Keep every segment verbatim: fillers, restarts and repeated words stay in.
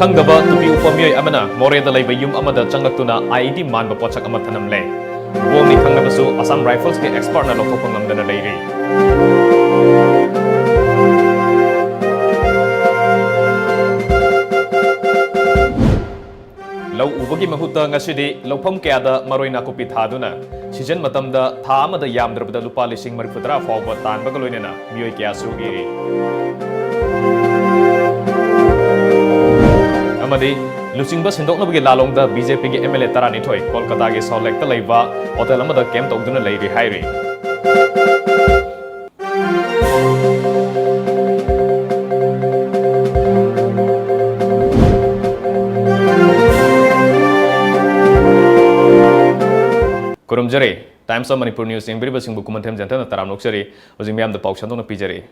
ꯈꯪꯗꯕ ꯇꯨꯄꯤ ꯎꯞꯄ ꯃꯤꯑꯣꯏ ꯑꯃꯅ ꯃꯣꯔꯦꯗ ꯂꯩꯕ ꯌꯨꯝ ꯑꯃꯗ ꯆꯪꯂꯛꯇꯨꯅ IED ꯃꯥꯟꯕ ꯄꯣꯠꯁꯛ ꯑꯃ ꯊꯅꯝꯂꯦ꯫ ꯕꯣꯝꯅꯤ ꯈꯪꯂꯕꯁꯨ ꯑꯁꯥꯝ ꯔꯥꯏꯐꯜꯁꯀꯤ ꯑꯦꯛꯁꯄꯔꯠꯅ ꯂꯧꯊꯣꯛꯄ ꯉꯝꯗꯅ ꯂꯩꯔꯤ꯫ ꯂꯧ ꯎꯕꯒꯤ ꯃꯍꯨꯠꯇ ꯉꯁꯤꯗꯤ ꯂꯧꯐꯝ ꯀꯌꯥꯗ ꯃꯔꯣꯏ ꯅꯥꯀꯨꯞꯄꯤ ꯊꯥꯗꯨꯅ ꯁꯤꯖꯟ ꯃꯇꯝꯗ ꯊꯥ ꯑꯃꯗ ꯌꯥꯝꯗ꯭ꯔꯕꯗ ꯂꯨꯄꯥ ꯂꯤꯁꯤꯡ ꯃꯔꯤꯐꯨꯇꯔꯥ ꯐꯥꯎꯕ ꯇꯥꯟꯕꯒ ꯂꯣꯏꯅꯅ ꯃꯤꯑꯣꯏ ꯀꯌꯥꯁꯨ ꯏꯔꯤ꯫ ꯑꯃꯗꯤ ꯂꯨꯆꯤꯡꯕ ꯁꯤꯟꯗꯣꯛꯅꯕꯒꯤ ꯂꯥꯂꯣꯡꯗ BJPꯒꯤ MLA ꯇꯔꯥꯅꯤꯊꯣꯏ ꯀꯣꯜꯀꯇꯥꯒꯤ ꯁꯥꯎꯂꯦꯛꯇ ꯂꯩꯕ ꯍꯣꯇꯦꯜ ꯑꯃꯗ ꯀꯦꯝ ꯇꯧꯗꯨꯅ ꯂꯩꯔꯤ ꯍꯥꯏꯔꯤ꯫ ꯈꯨꯔꯨꯝꯖꯔꯤ꯫ Times of Manipur News ꯌꯦꯡꯕꯤꯔꯤꯕꯁꯤꯡꯕꯨ ꯈꯨꯃꯟꯊꯦꯝ ꯖꯟꯇꯅ ꯇꯔꯥꯝꯅ ꯑꯣꯛꯆꯔꯤ꯫ ꯍꯧꯖꯤꯛ ꯃꯤꯌꯥꯝꯗ ꯄꯥꯎ ꯁꯟꯗꯣꯛꯅ ꯄꯤꯖꯔꯤ꯫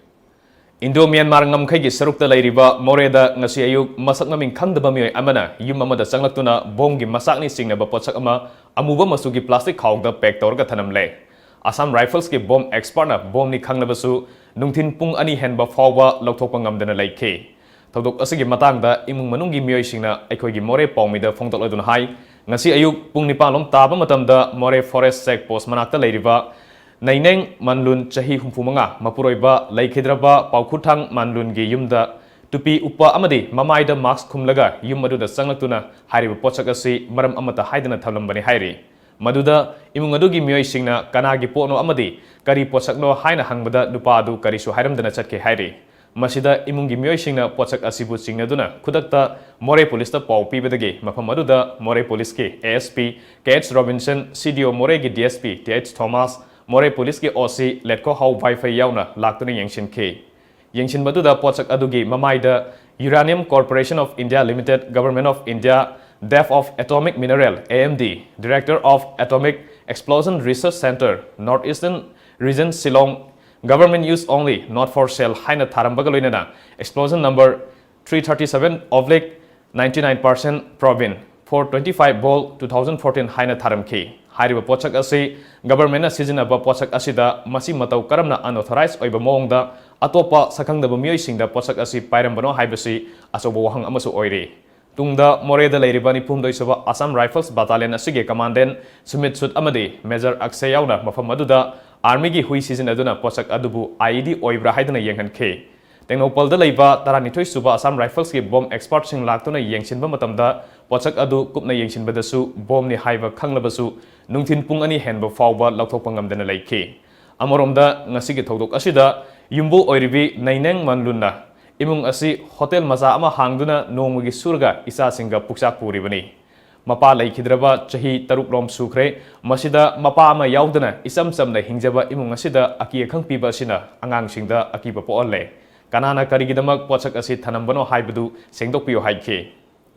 ꯏꯟꯗꯣ ꯃ꯭ꯌꯥꯟꯃꯥꯔ ꯉꯝꯈꯩꯒꯤ ꯁꯔꯨꯛꯇ ꯂꯩꯔꯤꯕ ꯃꯣꯔꯦꯗ ꯉꯁꯤ ꯑꯌꯨꯛ ꯃꯁꯛ ꯃꯃꯤꯡ ꯈꯪꯗꯕ ꯃꯤꯑꯣꯏ ꯑꯃꯅ ꯌꯨꯝ ꯑꯃꯗ ꯆꯪꯂꯛꯇꯨꯅ ꯕꯣꯝꯒꯤ ꯃꯆꯥꯛꯅꯤ ꯆꯤꯡꯅꯕ ꯄꯣꯠꯁꯛ ꯑꯃ ꯑꯃꯨꯕ ꯃꯆꯨꯒꯤ ꯄ꯭ꯂꯥꯁꯇꯤꯛ ꯈꯥꯎꯗ ꯄꯦꯛ ꯇꯧꯔꯒ ꯊꯅꯝꯂꯦ꯫ ꯑꯁꯥꯝ ꯔꯥꯏꯐꯜꯁꯀꯤ ꯕꯣꯝ ꯑꯦꯛꯁꯄꯔꯠꯅ ꯕꯣꯝꯅꯤ ꯈꯪꯂꯕꯁꯨ ꯅꯨꯡꯊꯤꯟ ꯄꯨꯡ ꯑꯅꯤ ꯍꯦꯟꯕ ꯐꯥꯎꯕ ꯂꯧꯊꯣꯛꯄ ꯉꯝꯗꯅ ꯂꯩꯈꯤ꯫ ꯊꯧꯗꯣꯛ ꯑꯁꯤꯒꯤ ꯃꯇꯥꯡꯗ ꯏꯃꯨꯡ ꯃꯅꯨꯡꯒꯤ ꯃꯤꯑꯣꯏꯁꯤꯡꯅ ꯑꯩꯈꯣꯏꯒꯤ ꯃꯣꯔꯦ ꯄꯥꯎꯃꯤꯗ ꯐꯣꯡꯗꯣꯛꯂꯗꯨꯅ ꯍꯥꯏ, ꯉꯁꯤ ꯑꯌꯨꯛ ꯄꯨꯡ ꯅꯤꯄꯥꯟ ꯂꯣꯝ ꯇꯥꯕ ꯃꯇꯝꯗ ꯃꯣꯔꯦ ꯐꯣꯔꯦꯁ ꯆꯦꯛ ꯄꯣꯁ ꯃꯅꯥꯛꯇ ꯂꯩꯔꯤꯕ ꯅꯩꯅꯦꯡ ꯃꯟꯂꯨꯟ, ꯆꯍꯤ ꯍꯨꯝꯐꯨ ꯃꯉꯥ, ꯃꯄꯨꯔꯣꯏꯕ ꯂꯩꯈꯤꯗ꯭ꯔꯕ ꯄꯥꯎꯈꯨꯊꯥꯡ ꯃꯟꯂꯨꯟꯒꯤ ꯌꯨꯝꯗ ꯇꯨꯄꯤ ꯎꯞꯄ ꯑꯃꯗꯤ ꯃꯃꯥꯏꯗ ꯃꯥꯁꯛ ꯈꯨꯝꯂꯒ ꯌꯨꯝ ꯑꯗꯨꯗ ꯆꯪꯂꯛꯇꯨꯅ ꯍꯥꯏꯔꯤꯕ ꯄꯣꯠꯁꯛ ꯑꯁꯤ ꯃꯔꯝ ꯑꯃꯠꯇ ꯍꯥꯏꯗꯅ ꯊꯝꯂꯝꯕꯅꯤ ꯍꯥꯏꯔꯤ꯫ ꯃꯗꯨꯗ ꯏꯃꯨꯡ ꯑꯗꯨꯒꯤ ꯃꯤꯑꯣꯏꯁꯤꯡꯅ ꯀꯅꯥꯒꯤ ꯄꯣꯠꯅꯣ ꯑꯃꯗꯤ ꯀꯔꯤ ꯄꯣꯠꯁꯛꯅꯣ ꯍꯥꯏꯅ ꯍꯪꯕꯗ ꯅꯨꯄꯥ ꯑꯗꯨ ꯀꯔꯤꯁꯨ ꯍꯥꯏꯔꯝꯗꯅ ꯆꯠꯈꯤ ꯍꯥꯏꯔꯤ꯫ ꯃꯁꯤꯗ ꯏꯃꯨꯡꯒꯤ ꯃꯤꯑꯣꯏꯁꯤꯡꯅ ꯄꯣꯠꯁꯛ ꯑꯁꯤꯕꯨ ꯆꯤꯡꯅꯗꯨꯅ ꯈꯨꯗꯛꯇ ꯃꯣꯔꯦ ꯄꯨꯂꯤꯁꯇ ꯄꯥꯎ ꯄꯤꯕꯗꯒꯤ ꯃꯐꯝ ꯑꯗꯨꯗ ꯃꯣꯔꯦ ꯄꯨꯂꯤꯁꯀꯤ ASP KH ꯔꯣꯕꯤꯟꯁꯟ, CDO ꯃꯣꯔꯦꯒꯤ DSP TH ꯊꯣꯃꯥꯁ, ꯃꯣꯔꯦ ꯄꯨꯂꯤꯁꯀꯤ OC ꯂꯦꯠꯈꯣꯍꯥꯎ ꯋꯥꯏꯐꯩ ꯌꯥꯎꯅ ꯂꯥꯛꯇꯨꯅ ꯌꯦꯡꯁꯤꯟꯈꯤ꯫ ꯌꯦꯡꯁꯤꯟꯕꯗꯨꯗ ꯄꯣꯠꯁꯛ ꯑꯗꯨꯒꯤ ꯃꯃꯥꯏꯗ Uranium Corporation of India Limited, Government of India, Department of Atomic Mineral, AMD, Director of Atomic Explosion Research Centre, North Eastern Region, Shillong, Government use only, not for sale ꯍꯥꯏꯅ ꯊꯥꯔꯝꯕꯒ ꯂꯣꯏꯅꯅ explosion number three thirty seven oblique ninety nine percent provin four twenty five ball two thousand fourteen ꯍꯥꯏꯅ ꯊꯥꯔꯝꯈꯤ꯫ ꯍꯥꯏꯔꯤꯕ ꯄꯣꯠꯁꯛ ꯑꯁꯤ ꯒꯕꯔꯃꯦꯟꯅ ꯁꯤꯖꯤꯟꯅꯕ ꯄꯣꯠꯁꯛ ꯑꯁꯤꯗ ꯃꯁꯤ ꯃꯇꯧ ꯀꯔꯝꯅ ꯑꯟꯑꯣꯊꯣꯔꯥꯏꯖ ꯑꯣꯏꯕ ꯃꯑꯣꯡꯗ ꯑꯇꯣꯞꯄ ꯁꯛꯈꯪꯗꯕ ꯃꯤꯑꯣꯏꯁꯤꯡꯗ ꯄꯣꯠꯁꯛ ꯑꯁꯤ ꯄꯥꯏꯔꯝꯕꯅꯣ ꯍꯥꯏꯕꯁꯤ ꯑꯆꯧꯕ ꯋꯥꯍꯪ ꯑꯃꯁꯨ ꯑꯣꯏꯔꯤ꯫ ꯇꯨꯡꯗ ꯃꯣꯔꯦꯗ ꯂꯩꯔꯤꯕ ꯅꯤꯐꯨꯍꯨꯝꯗꯣꯏ ꯁꯨꯕ ꯑꯁꯥꯝ ꯔꯥꯏꯐꯜꯁ ꯕꯇꯥꯂꯤꯌꯟ ꯑꯁꯤꯒꯤ ꯀꯃꯥꯟꯗꯦꯟ ꯁꯨꯃꯤꯠ ꯁꯨꯠ ꯑꯃꯗꯤ ꯃꯦꯖꯔ ꯑꯛꯁꯦ ꯌꯥꯎꯅ ꯃꯐꯝ ꯑꯗꯨꯗ ꯑꯥꯔꯃꯤꯒꯤ ꯍꯨꯏ ꯁꯤꯖꯤꯟꯅꯗꯨꯅ ꯄꯣꯠꯁꯛ ꯑꯗꯨꯕꯨ ꯑꯥꯏꯏꯗꯤ ꯑꯣꯏꯕ꯭ꯔꯥ ꯍꯥꯏꯗꯨꯅ ꯌꯦꯡꯍꯟꯈꯤ꯫ ꯇꯦꯡꯅꯧꯄꯜꯗ ꯂꯩꯕ ꯇꯔꯥꯅꯤꯊꯣꯏ ꯁꯨꯕ ꯑꯁꯥꯝ ꯔꯥꯏꯐꯜꯁꯀꯤ ꯕꯣꯝ ꯑꯦꯛꯁꯄꯔꯠꯁꯤꯡ ꯂꯥꯛꯇꯨꯅ ꯌꯦꯡꯁꯤꯟꯕ ꯃꯇꯝꯗ ꯄꯣꯠꯁꯛ ꯑꯗꯨ ꯀꯨꯞꯅ ꯌꯦꯡꯁꯤꯟꯕꯗꯁꯨ ꯕꯣꯝꯅꯤ ꯍꯥꯏꯕ ꯈꯪꯂꯕꯁꯨ ꯅꯨꯡꯊꯤꯟ ꯄꯨꯡ ꯑꯅꯤ ꯍꯦꯟꯕ ꯐꯥꯎꯕ ꯂꯧꯊꯣꯛꯄ ꯉꯝꯗꯅ ꯂꯩꯈꯤ꯫ ꯑꯃꯔꯣꯝꯗ ꯉꯁꯤꯒꯤ ꯊꯧꯗꯣꯛ ꯑꯁꯤꯗ ꯌꯨꯝꯕꯨ ꯑꯣꯏꯔꯤꯕꯤ ꯅꯩꯅꯦꯡ ꯃꯟꯂꯨꯟꯅ ꯏꯃꯨꯡ ꯑꯁꯤ ꯍꯣꯇꯦꯜ ꯃꯆꯥ ꯑꯃ ꯍꯥꯡꯗꯨꯅ ꯅꯣꯡꯃꯒꯤ ꯁꯨꯔꯒ ꯏꯆꯥꯁꯤꯡꯒ ꯄꯨꯛꯆꯥꯛ ꯄꯨꯔꯤꯕꯅꯤ꯫ ꯃꯄꯥ ꯂꯩꯈꯤꯗ꯭ꯔꯕ ꯆꯍꯤ ꯇꯔꯨꯛ ꯔꯣꯝ ꯁꯨꯈ꯭ꯔꯦ꯫ ꯃꯁꯤꯗ ꯃꯄꯥ ꯑꯃ ꯌꯥꯎꯗꯅ ꯏꯆꯝ ꯆꯝꯅ ꯍꯤꯡꯖꯕ ꯏꯃꯨꯡ ꯑꯁꯤꯗ ꯑꯀꯤ ꯑꯈꯪ ꯄꯤꯕ ꯑꯁꯤꯅ ꯑꯉꯥꯡꯁꯤꯡꯗ ꯑꯀꯤꯕ ꯄꯣꯛꯍꯜꯂꯦ꯫ ꯀꯅꯥꯅ ꯀꯔꯤꯒꯤꯗꯃꯛ ꯄꯣꯠꯁꯛ ꯑꯁꯤ ꯊꯅꯝꯕꯅꯣ ꯍꯥꯏꯕꯗꯨ ꯁꯦꯡꯗꯣꯛꯄꯤꯌꯨ ꯍꯥꯏꯈꯤ꯫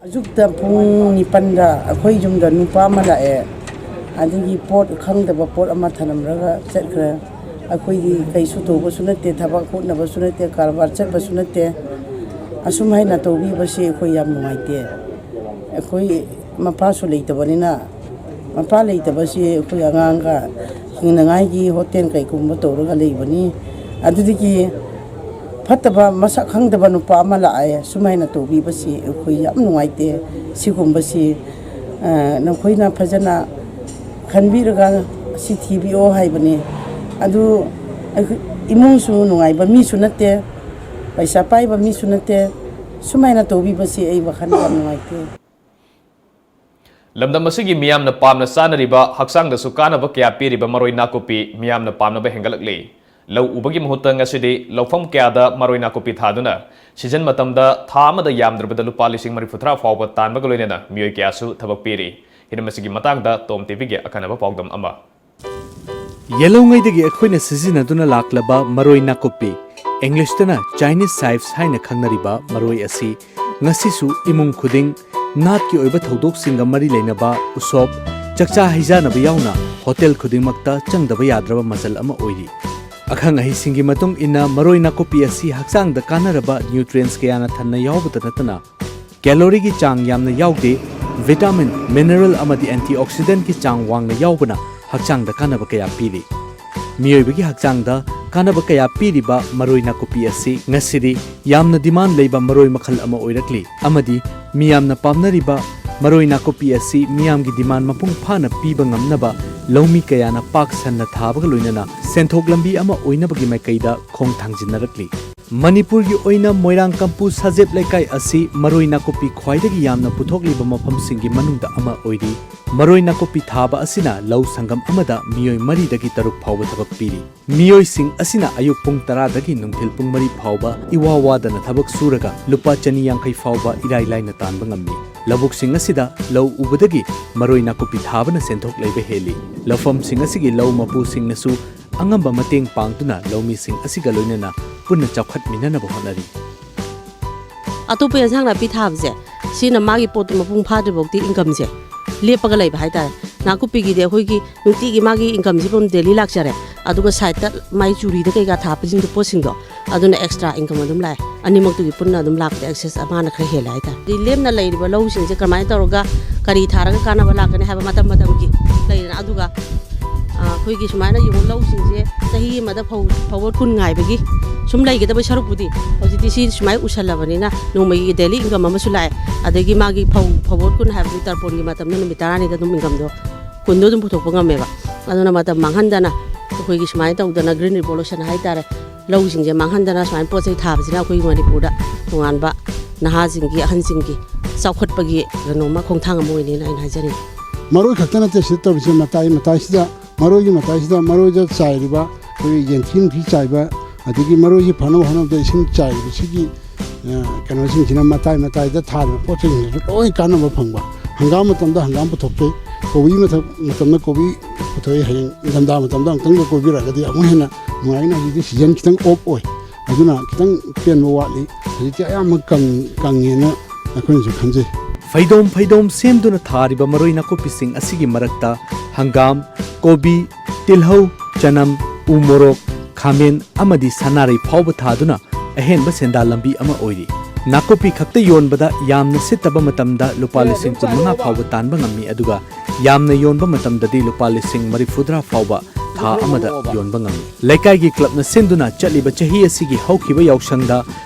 ꯑꯌꯨꯛꯇ ꯄꯨꯡ ꯅꯤꯄꯥꯟꯗ ꯑꯩꯈꯣꯏ ꯌꯨꯝꯗ ꯅꯨꯄꯥ ꯑꯃ ꯂꯥꯛꯑꯦ꯫ ꯑꯗꯒꯤ ꯄꯣꯠ ꯈꯪꯗꯕ ꯄꯣꯠ ꯑꯃ ꯊꯅꯝꯂꯒ ꯆꯠꯈ꯭ꯔꯦ꯫ ꯑꯩꯈꯣꯏꯗꯤ ꯀꯩꯁꯨ ꯇꯧꯕꯁꯨ ꯅꯠꯇꯦ, ꯊꯕꯛ ꯍꯣꯠꯅꯕꯁꯨ ꯅꯠꯇꯦ, ꯀꯔꯕꯥꯔ ꯆꯠꯄꯁꯨ ꯅꯠꯇꯦ꯫ ꯑꯁꯨꯝ ꯍꯥꯏꯅ ꯇꯧꯕꯤꯕꯁꯤ ꯑꯩꯈꯣꯏ ꯌꯥꯝ ꯅꯨꯡꯉꯥꯏꯇꯦ꯫ ꯑꯩꯈꯣꯏ ꯃꯄꯥꯁꯨ ꯂꯩꯇꯕꯅꯤꯅ, ꯃꯄꯥ ꯂꯩꯇꯕꯁꯤ ꯑꯩꯈꯣꯏ ꯑꯉꯥꯡꯒ ꯍꯤꯡꯅꯉꯥꯏꯒꯤ ꯍꯣꯇꯦꯜ ꯀꯩꯒꯨꯝꯕ ꯇꯧꯔꯒ ꯂꯩꯕꯅꯤ꯫ ꯑꯗꯨꯗꯒꯤ ꯐꯠꯇꯕ, ꯃꯁꯛ ꯈꯪꯗꯕ ꯅꯨꯄꯥ ꯑꯃ ꯂꯥꯛꯑꯦ꯫ ꯁꯨꯃꯥꯏꯅ ꯇꯧꯕꯤꯕꯁꯤ ꯑꯩꯈꯣꯏ ꯌꯥꯝ ꯅꯨꯡꯉꯥꯏꯇꯦ꯫ ꯁꯤꯒꯨꯝꯕꯁꯤ, ꯑ, ꯅꯈꯣꯏꯅ ꯐꯖꯅ ꯈꯟꯕꯤꯔꯒ ꯁꯤ ꯊꯤꯕꯤꯌꯣ ꯍꯥꯏꯕꯅꯤ꯫ ꯑꯗꯨ ꯑꯩꯈꯣꯏ ꯏꯃꯨꯡꯁꯨ ꯅꯨꯡꯉꯥꯏꯕ ꯃꯤꯁꯨ ꯅꯠꯇꯦ, ꯄꯩꯁꯥ ꯄꯥꯏꯕ ꯃꯤꯁꯨ ꯅꯠꯇꯦ꯫ ꯁꯨꯃꯥꯏꯅ ꯇꯧꯕꯤꯕꯁꯤ ꯑꯩ ꯋꯥꯈꯜ ꯌꯥꯝ ꯅꯨꯡꯉꯥꯏꯇꯦ꯫ ꯂꯝꯗꯝ ꯑꯁꯤꯒꯤ ꯃꯤꯌꯥꯝꯅ ꯄꯥꯝꯅ ꯆꯥꯅꯔꯤꯕ, ꯍꯛꯆꯥꯡꯗꯁꯨ ꯀꯥꯟꯅꯕ ꯀꯌꯥ ꯄꯤꯔꯤꯕ ꯃꯔꯣꯏ ꯅꯥꯀꯨꯞꯄꯤ ꯃꯤꯌꯥꯝꯅ ꯄꯥꯝꯅꯕ ꯍꯦꯟꯒꯠꯂꯛꯂꯤ꯫ ꯂꯧ ꯎꯕꯒꯤ ꯃꯍꯨꯠꯇ ꯉꯁꯤꯗꯤ ꯂꯧꯐꯝ ꯀꯌꯥꯗ ꯃꯔꯣꯏ ꯅꯥꯀꯨꯞꯄꯤ ꯊꯥꯗꯨꯅ ꯁꯤꯖꯟ ꯃꯇꯝꯗ ꯊꯥ ꯑꯃꯗ ꯌꯥꯝꯗ꯭ꯔꯕꯗ ꯂꯨꯄꯥ ꯂꯤꯁꯤꯡ ꯃꯔꯤꯐꯨꯇꯔꯥ ꯐꯥꯎꯕ ꯇꯥꯟꯕꯒ ꯂꯣꯏꯅꯅ ꯃꯤꯑꯣꯏ ꯀꯌꯥꯁꯨ ꯊꯕꯛ ꯄꯤꯔꯤ꯫ ꯍꯤꯔꯝ ꯑꯁꯤꯒꯤ ꯃꯇꯥꯡꯗ ꯇꯣꯝ ꯇꯤꯚꯤꯒꯤ ꯑꯀꯟꯅꯕ ꯄꯥꯎꯗꯝ ꯑꯃ꯫ ꯌꯦꯜꯍꯧꯉꯩꯗꯒꯤ ꯑꯩꯈꯣꯏꯅ ꯁꯤꯖꯤꯟꯅꯗꯨꯅ ꯂꯥꯛꯂꯕ ꯃꯔꯣꯏ ꯅꯥꯀꯨꯞꯄꯤ, ꯏꯪꯂꯤꯁꯇꯅ Chinese chives ꯍꯥꯏꯅ ꯈꯪꯅꯔꯤꯕ ꯃꯔꯣꯏ ꯑꯁꯤ ꯉꯁꯤꯁꯨ ꯏꯃꯨꯡ ꯈꯨꯗꯤꯡ, ꯅꯥꯠꯀꯤ ꯑꯣꯏꯕ ꯊꯧꯗꯣꯛꯁꯤꯡꯒ ꯃꯔꯤ ꯂꯩꯅꯕ ꯎꯁꯣꯞ, ꯆꯥꯛꯆꯥ ꯍꯩꯖꯥꯅꯕ ꯌꯥꯎꯅ ꯍꯣꯇꯦꯜ ꯈꯨꯗꯤꯡꯃꯛꯇ ꯆꯪꯗꯕ ꯌꯥꯗ꯭ꯔꯕ ꯃꯆꯜ ꯑꯃ ꯑꯣꯏꯔꯤ꯫ ꯑꯈꯪ ꯑꯍꯩꯁꯤꯡꯒꯤ ꯃꯇꯨꯡ ꯏꯟꯅ, ꯃꯔꯣꯏ ꯅꯥꯀꯨꯞꯄꯤ ꯑꯁꯤ ꯍꯛꯆꯥꯡꯗ ꯀꯥꯟꯅꯔꯕ ꯅ꯭ꯌꯨꯇ꯭ꯔꯤꯌꯦꯟꯠꯁ ꯀꯌꯥꯅ ꯊꯟꯅ ꯌꯥꯎꯕꯇ ꯅꯠꯇꯅ, ꯀꯦꯂꯣꯔꯤꯒꯤ ꯆꯥꯡ ꯌꯥꯝꯅ ꯌꯥꯎꯗꯦ꯫ ꯚꯤꯇꯥꯃꯤꯟ, ꯃꯤꯅꯔꯦꯜ ꯑꯃꯗꯤ ꯑꯦꯟꯇꯤꯑꯣꯛꯁꯤꯗꯦꯟꯠꯀꯤ ꯆꯥꯡ ꯋꯥꯡꯅ ꯌꯥꯎꯕꯅ ꯍꯛꯆꯥꯡꯗ ꯀꯥꯟꯅꯕ ꯀꯌꯥ ꯄꯤꯔꯤ꯫ ꯃꯤꯑꯣꯏꯕꯒꯤ ꯍꯛꯆꯥꯡꯗ ꯀꯥꯟꯅꯕ ꯀꯌꯥ ꯄꯤꯔꯤꯕ ꯃꯔꯣꯏ ꯅꯥꯀꯨꯞꯄꯤ ꯑꯁꯤ ꯉꯁꯤꯗꯤ ꯌꯥꯝꯅ ꯗꯤꯃꯥꯟ ꯂꯩꯕ ꯃꯔꯣꯏ ꯃꯈꯜ ꯑꯃ ꯑꯣꯏꯔꯛꯂꯤ ꯑꯃꯗꯤ ꯃꯤꯌꯥꯝꯅ ꯄꯥꯝꯅꯔꯤꯕ ꯃꯔꯣꯏ ꯅꯥꯀꯨꯞꯄꯤ ꯑꯁꯤ ꯃꯤꯌꯥꯝꯒꯤ ꯗꯤꯃꯥꯟ ꯃꯄꯨꯡ ꯐꯥꯅ ꯄꯤꯕ ꯉꯝꯅꯕ ꯂꯧꯃꯤ ꯀꯌꯥꯅ ꯄꯥꯛ ꯁꯟꯅ ꯊꯥꯕꯒ ꯂꯣꯏꯅꯅ ꯁꯦꯟꯊꯣꯛ ꯂꯝꯕꯤ ꯑꯃ ꯑꯣꯏꯅꯕꯒꯤ ꯃꯥꯏꯀꯩꯗ ꯈꯣꯡ ꯊꯥꯡꯖꯤꯟꯅꯔꯛꯂꯤ꯫ ꯃꯅꯤꯄꯨꯔꯒꯤ ꯑꯣꯏꯅ ꯃꯣꯏꯔꯥꯡ ꯀꯝꯄꯨ ꯁꯥꯖꯦꯞ ꯂꯩꯀꯥꯏ ꯑꯁꯤ ꯃꯔꯣꯏ ꯅꯥꯀꯨꯞꯄꯤ ꯈ꯭ꯋꯥꯏꯗꯒꯤ ꯌꯥꯝꯅ ꯄꯨꯊꯣꯛꯂꯤꯕ ꯃꯐꯝꯁꯤꯡꯒꯤ ꯃꯅꯨꯡꯗ ꯑꯃ ꯑꯣꯏꯔꯤ꯫ ꯃꯔꯣꯏ ꯅꯥꯀꯨꯞꯄꯤ ꯊꯥꯕ ꯑꯁꯤꯅ ꯂꯧ ꯁꯪꯒꯝ ꯑꯃꯗ ꯃꯤꯑꯣꯏ ꯃꯔꯤꯗꯒꯤ ꯇꯔꯨꯛ ꯐꯥꯎꯕ ꯊꯕꯛ ꯄꯤꯔꯤ꯫ ꯃꯤꯑꯣꯏꯁꯤꯡ ꯑꯁꯤꯅ ꯑꯌꯨꯛ ꯄꯨꯡ ꯇꯔꯥꯗꯒꯤ ꯅꯨꯡꯊꯤꯜ ꯄꯨꯡ ꯃꯔꯤ ꯐꯥꯎꯕ ꯏꯋꯥ ꯋꯥꯗꯅ ꯊꯕꯛ ꯁꯨꯔꯒ ꯂꯨꯄꯥ ꯆꯅꯤ ꯌꯥꯡꯈꯩ ꯐꯥꯎꯕ ꯏꯔꯥꯏ ꯂꯥꯏꯅ ꯇꯥꯟꯕ ꯉꯝꯃꯤ꯫ ꯂꯧꯕꯨꯛꯁꯤꯡ ꯑꯁꯤꯗ ꯂꯧ ꯎꯕꯗꯒꯤ ꯃꯔꯣꯏ ꯅꯥꯀꯨꯞꯄꯤ ꯊꯥꯕꯅ ꯁꯦꯟꯊꯣꯛ ꯂꯩꯕ ꯍꯦꯜꯂꯤ꯫ ꯂꯧꯐꯝꯁꯤꯡ ꯑꯁꯤꯒꯤ ꯂꯧ ꯃꯄꯨꯁꯤꯡꯅꯁꯨ ꯑꯉꯝꯕ ꯃꯇꯦꯡ ꯄꯥꯡꯗꯨꯅ ꯂꯧꯃꯤꯁꯤꯡ ꯑꯁꯤꯒ ꯂꯣꯏꯅꯅ ꯄꯨꯟꯅ ꯆꯥꯎꯈꯠꯃꯤꯟꯅꯅꯕ ꯍꯣꯠꯅꯔꯤ꯫ ꯑꯇꯣꯞꯄ ꯑꯦꯟꯁꯥꯡ ꯅꯥꯄꯤ ꯊꯥꯕꯁꯦ, ꯁꯤꯅ ꯃꯥꯒꯤ ꯄꯣꯠꯇꯨ ꯃꯄꯨꯡ ꯐꯥꯗ꯭ꯔꯤꯐꯥꯎꯗꯤ ꯏꯟꯀꯝꯁꯦ ꯂꯦꯞꯄꯒ ꯂꯩꯕ ꯍꯥꯏꯇꯥꯔꯦ꯫ ꯅꯥꯀꯨꯞꯄꯤꯒꯤꯗꯤ ꯑꯩꯈꯣꯏꯒꯤ ꯅꯨꯡꯇꯤꯒꯤ ꯃꯥꯒꯤ ꯏꯟꯀꯝꯁꯤꯐꯥꯎ ꯗꯦꯂꯤ ꯂꯥꯛꯆꯔꯦ, ꯑꯗꯨꯒ ꯁꯥꯏꯠꯇ ꯃꯥꯏ ꯆꯨꯔꯤꯗ ꯀꯩꯀꯥ ꯊꯥꯕꯁꯤꯡꯗꯣ, ꯄꯣꯠꯁꯤꯡꯗꯣ, ꯑꯗꯨꯅ ꯑꯦꯛꯁꯇ꯭ꯔꯥ ꯏꯟꯀꯝ ꯑꯗꯨꯝ ꯂꯥꯛꯑꯦ꯫ ꯑꯅꯤꯃꯛꯇꯨꯒꯤ ꯄꯨꯟꯅ ꯑꯗꯨꯝ ꯂꯥꯛꯄꯗ ꯑꯦꯛꯁꯦꯁ ꯃꯥꯅ ꯈꯔ ꯍꯦꯜꯂꯦ ꯍꯥꯏꯇꯥꯔꯦ꯫ ꯑꯗꯩ ꯂꯦꯝꯅ ꯂꯩꯔꯤꯕ ꯂꯧꯁꯤꯡꯁꯦ ꯀꯔꯝꯍꯥꯏꯅ ꯇꯧꯔꯒ ꯀꯔꯤ ꯊꯥꯔꯒ ꯀꯥꯟꯅꯕ ꯂꯥꯛꯀꯅꯤ ꯍꯥꯏꯕ ꯃꯇꯝ ꯃꯇꯝꯒꯤ ꯂꯩꯗꯅ, ꯑꯗꯨꯒ ꯑ, ꯑꯩꯈꯣꯏꯒꯤ ꯁꯨꯃꯥꯏꯅ ꯌꯦꯡꯉꯨ, ꯂꯧꯁꯤꯡꯁꯦ ꯆꯍꯤ ꯑꯃꯗ ꯐꯧ, ꯐꯧꯕꯣꯠ ꯀꯨꯟ ꯉꯥꯏꯕꯒꯤ ꯁꯨꯝ ꯂꯩꯒꯗꯕ ꯁꯔꯨꯛꯄꯨꯗꯤ, ꯍꯧꯖꯤꯛꯇꯤ ꯁꯤ ꯁꯨꯃꯥꯏꯅ ꯎꯁꯜꯂꯕꯅꯤꯅ ꯅꯣꯡꯃꯒꯤ ꯗꯦꯂꯤ ꯏꯟꯀꯝ ꯑꯃꯁꯨ ꯂꯥꯛꯑꯦ꯫ ꯑꯗꯒꯤ ꯃꯥꯒꯤ ꯐꯧ, ꯐꯧꯕꯣꯠ ꯀꯨꯟ ꯍꯥꯏꯕꯗꯤ ꯇꯔꯄꯣꯟꯒꯤ ꯃꯇꯝꯗ ꯅꯨꯃꯤꯠ ꯇꯔꯥꯅꯤꯗ ꯑꯗꯨꯝ ꯏꯟꯀꯝꯗꯣ ꯀꯨꯟꯗꯣ ꯑꯗꯨꯝ ꯄꯨꯊꯣꯛꯄ ꯉꯝꯃꯦꯕ꯫ ꯑꯗꯨꯅ ꯃꯇꯝ ꯃꯥꯡꯍꯟꯗꯅ ꯑꯩꯈꯣꯏꯒꯤ ꯁꯨꯃꯥꯏꯅ ꯇꯧꯗꯅ ꯒ꯭ꯔꯤꯟ ꯔꯤꯚꯣꯂꯨꯁꯟ ꯍꯥꯏꯇꯥꯔꯦ, ꯂꯧꯁꯤꯡꯁꯦ ꯃꯥꯡꯍꯟꯗꯅ ꯁꯨꯃꯥꯏꯅ ꯄꯣꯠ ꯆꯩ ꯊꯥꯕꯁꯤꯅ ꯑꯩꯈꯣꯏꯒꯤ ꯃꯅꯤꯄꯨꯔꯗ ꯇꯣꯉꯥꯟꯕ ꯅꯍꯥꯁꯤꯡꯒꯤ, ꯑꯍꯟꯁꯤꯡꯒꯤ ꯆꯥꯎꯈꯠꯄꯒꯤ ꯀꯩꯅꯣꯝꯃ, ꯈꯣꯡꯊꯥꯡ ꯑꯃ ꯑꯣꯏꯅꯤꯅ ꯑꯩꯅ ꯍꯥꯏꯖꯅꯤꯡꯉꯤ꯫ ꯃꯔꯣꯏ ꯈꯛꯇ ꯅꯠꯇꯦ ꯁꯤꯗ ꯇꯧꯔꯤꯁꯦ, ꯃꯇꯥꯏ ꯃꯇꯥꯏꯁꯤꯗ, ꯃꯔꯣꯏꯒꯤ ꯃꯇꯥꯏꯁꯤꯗ ꯃꯔꯣꯏꯗ ꯆꯥꯏꯔꯤꯕ ꯑꯩꯈꯣꯏꯒꯤ ꯌꯦꯟꯊꯤ ꯅꯨꯡꯊꯤ ꯆꯥꯏꯕ, ꯑꯗꯒꯤ ꯃꯔꯣꯏꯁꯤ ꯐꯅꯕ ꯍꯣꯠꯅꯕꯗ ꯏꯁꯤꯡ ꯆꯥꯏꯔꯤꯕ ꯁꯤꯒꯤ, ꯑ, ꯀꯩꯅꯣꯁꯤꯡꯁꯤꯅ ꯃꯇꯥꯏ ꯃꯇꯥꯏꯗ ꯊꯥꯔꯤꯕ ꯄꯣꯠ ꯆꯩꯁꯤꯡꯁꯤꯁꯨ ꯂꯣꯏ ꯀꯥꯟꯅꯕ ꯐꯪꯕ꯫ ꯍꯪꯒꯥꯝ ꯃꯇꯝꯗ ꯍꯪꯒꯥꯝ ꯄꯨꯊꯣꯛꯆꯩ, ꯀꯣꯕꯤ ꯃꯇꯝ, ꯃꯇꯝꯗ ꯀꯣꯕꯤ ꯄꯨꯊꯣꯛꯏ, ꯍꯌꯦꯡ ꯏꯪꯊꯝꯊꯥ ꯃꯇꯝꯗ ꯑꯃꯨꯛꯇꯪꯒ ꯀꯣꯏꯕꯤꯔꯛꯑꯒꯗꯤ ꯑꯃꯨꯛ ꯍꯦꯟꯅ ꯅꯨꯡꯉꯥꯏꯒꯅꯤ꯫ ꯍꯧꯖꯤꯛꯇꯤ ꯁꯤꯖꯟ ꯈꯤꯇꯪ ꯑꯣꯐ ꯑꯣꯏ, ꯑꯗꯨꯅ ꯈꯤꯇꯪ ꯄꯦꯟꯕ ꯋꯥꯠꯂꯤ꯫ ꯍꯧꯖꯤꯛꯇꯤ ꯑꯌꯥꯝꯕ ꯀꯪ-, ꯀꯪꯉꯦꯅ ꯑꯩꯈꯣꯏꯅꯁꯨ ꯈꯟꯖꯩ꯫ ꯐꯩꯗꯣꯝ ꯐꯩꯗꯣꯝ ꯁꯦꯝꯗꯨꯅ ꯊꯥꯔꯤꯕ ꯃꯔꯣꯏ ꯅꯥꯀꯨꯞꯄꯤꯁꯤꯡ ꯑꯁꯤꯒꯤ ꯃꯔꯛꯇ ꯍꯪꯒꯥꯝ, ꯀꯣꯕꯤ, ꯇꯤꯜꯍꯧ, ꯆꯅꯝ, ꯎ ꯃꯣꯔꯣꯛ, ꯈꯥꯃꯦꯟ ꯑꯃꯗꯤ ꯁꯅꯥꯔꯩ ꯐꯥꯎꯕ ꯊꯥꯗꯨꯅ ꯑꯍꯦꯟꯕ ꯁꯦꯟꯗꯥꯟ ꯂꯝꯕꯤ ꯑꯃ ꯑꯣꯏꯔꯤ꯫ ꯅꯥꯀꯨꯞꯄꯤ ꯈꯛꯇ ꯌꯣꯟꯕꯗ ꯌꯥꯝꯅ ꯁꯤꯠꯇꯕ ꯃꯇꯝꯗ ꯂꯨꯄꯥ ꯂꯤꯁꯤꯡ ꯀꯨꯟꯃꯉꯥ ꯐꯥꯎꯕ ꯇꯥꯟꯕ ꯉꯝꯃꯤ, ꯑꯗꯨꯒ ꯌꯥꯝꯅ ꯌꯣꯟꯕ ꯃꯇꯝꯗꯗꯤ ꯂꯨꯄꯥ ꯂꯤꯁꯤꯡ ꯃꯔꯤꯐꯨꯇꯔꯥ ꯐꯥꯎꯕ ꯊꯥ ꯑꯃꯗ ꯌꯣꯟꯕ ꯉꯝꯃꯤ꯫ ꯂꯩꯀꯥꯏꯒꯤ ꯀ꯭ꯂꯕꯅ ꯁꯤꯟꯗꯨꯅ ꯆꯠꯂꯤꯕ ꯆꯍꯤ ꯑꯁꯤꯒꯤ ꯍꯧꯈꯤꯕ ꯌꯥꯎꯁꯪꯗ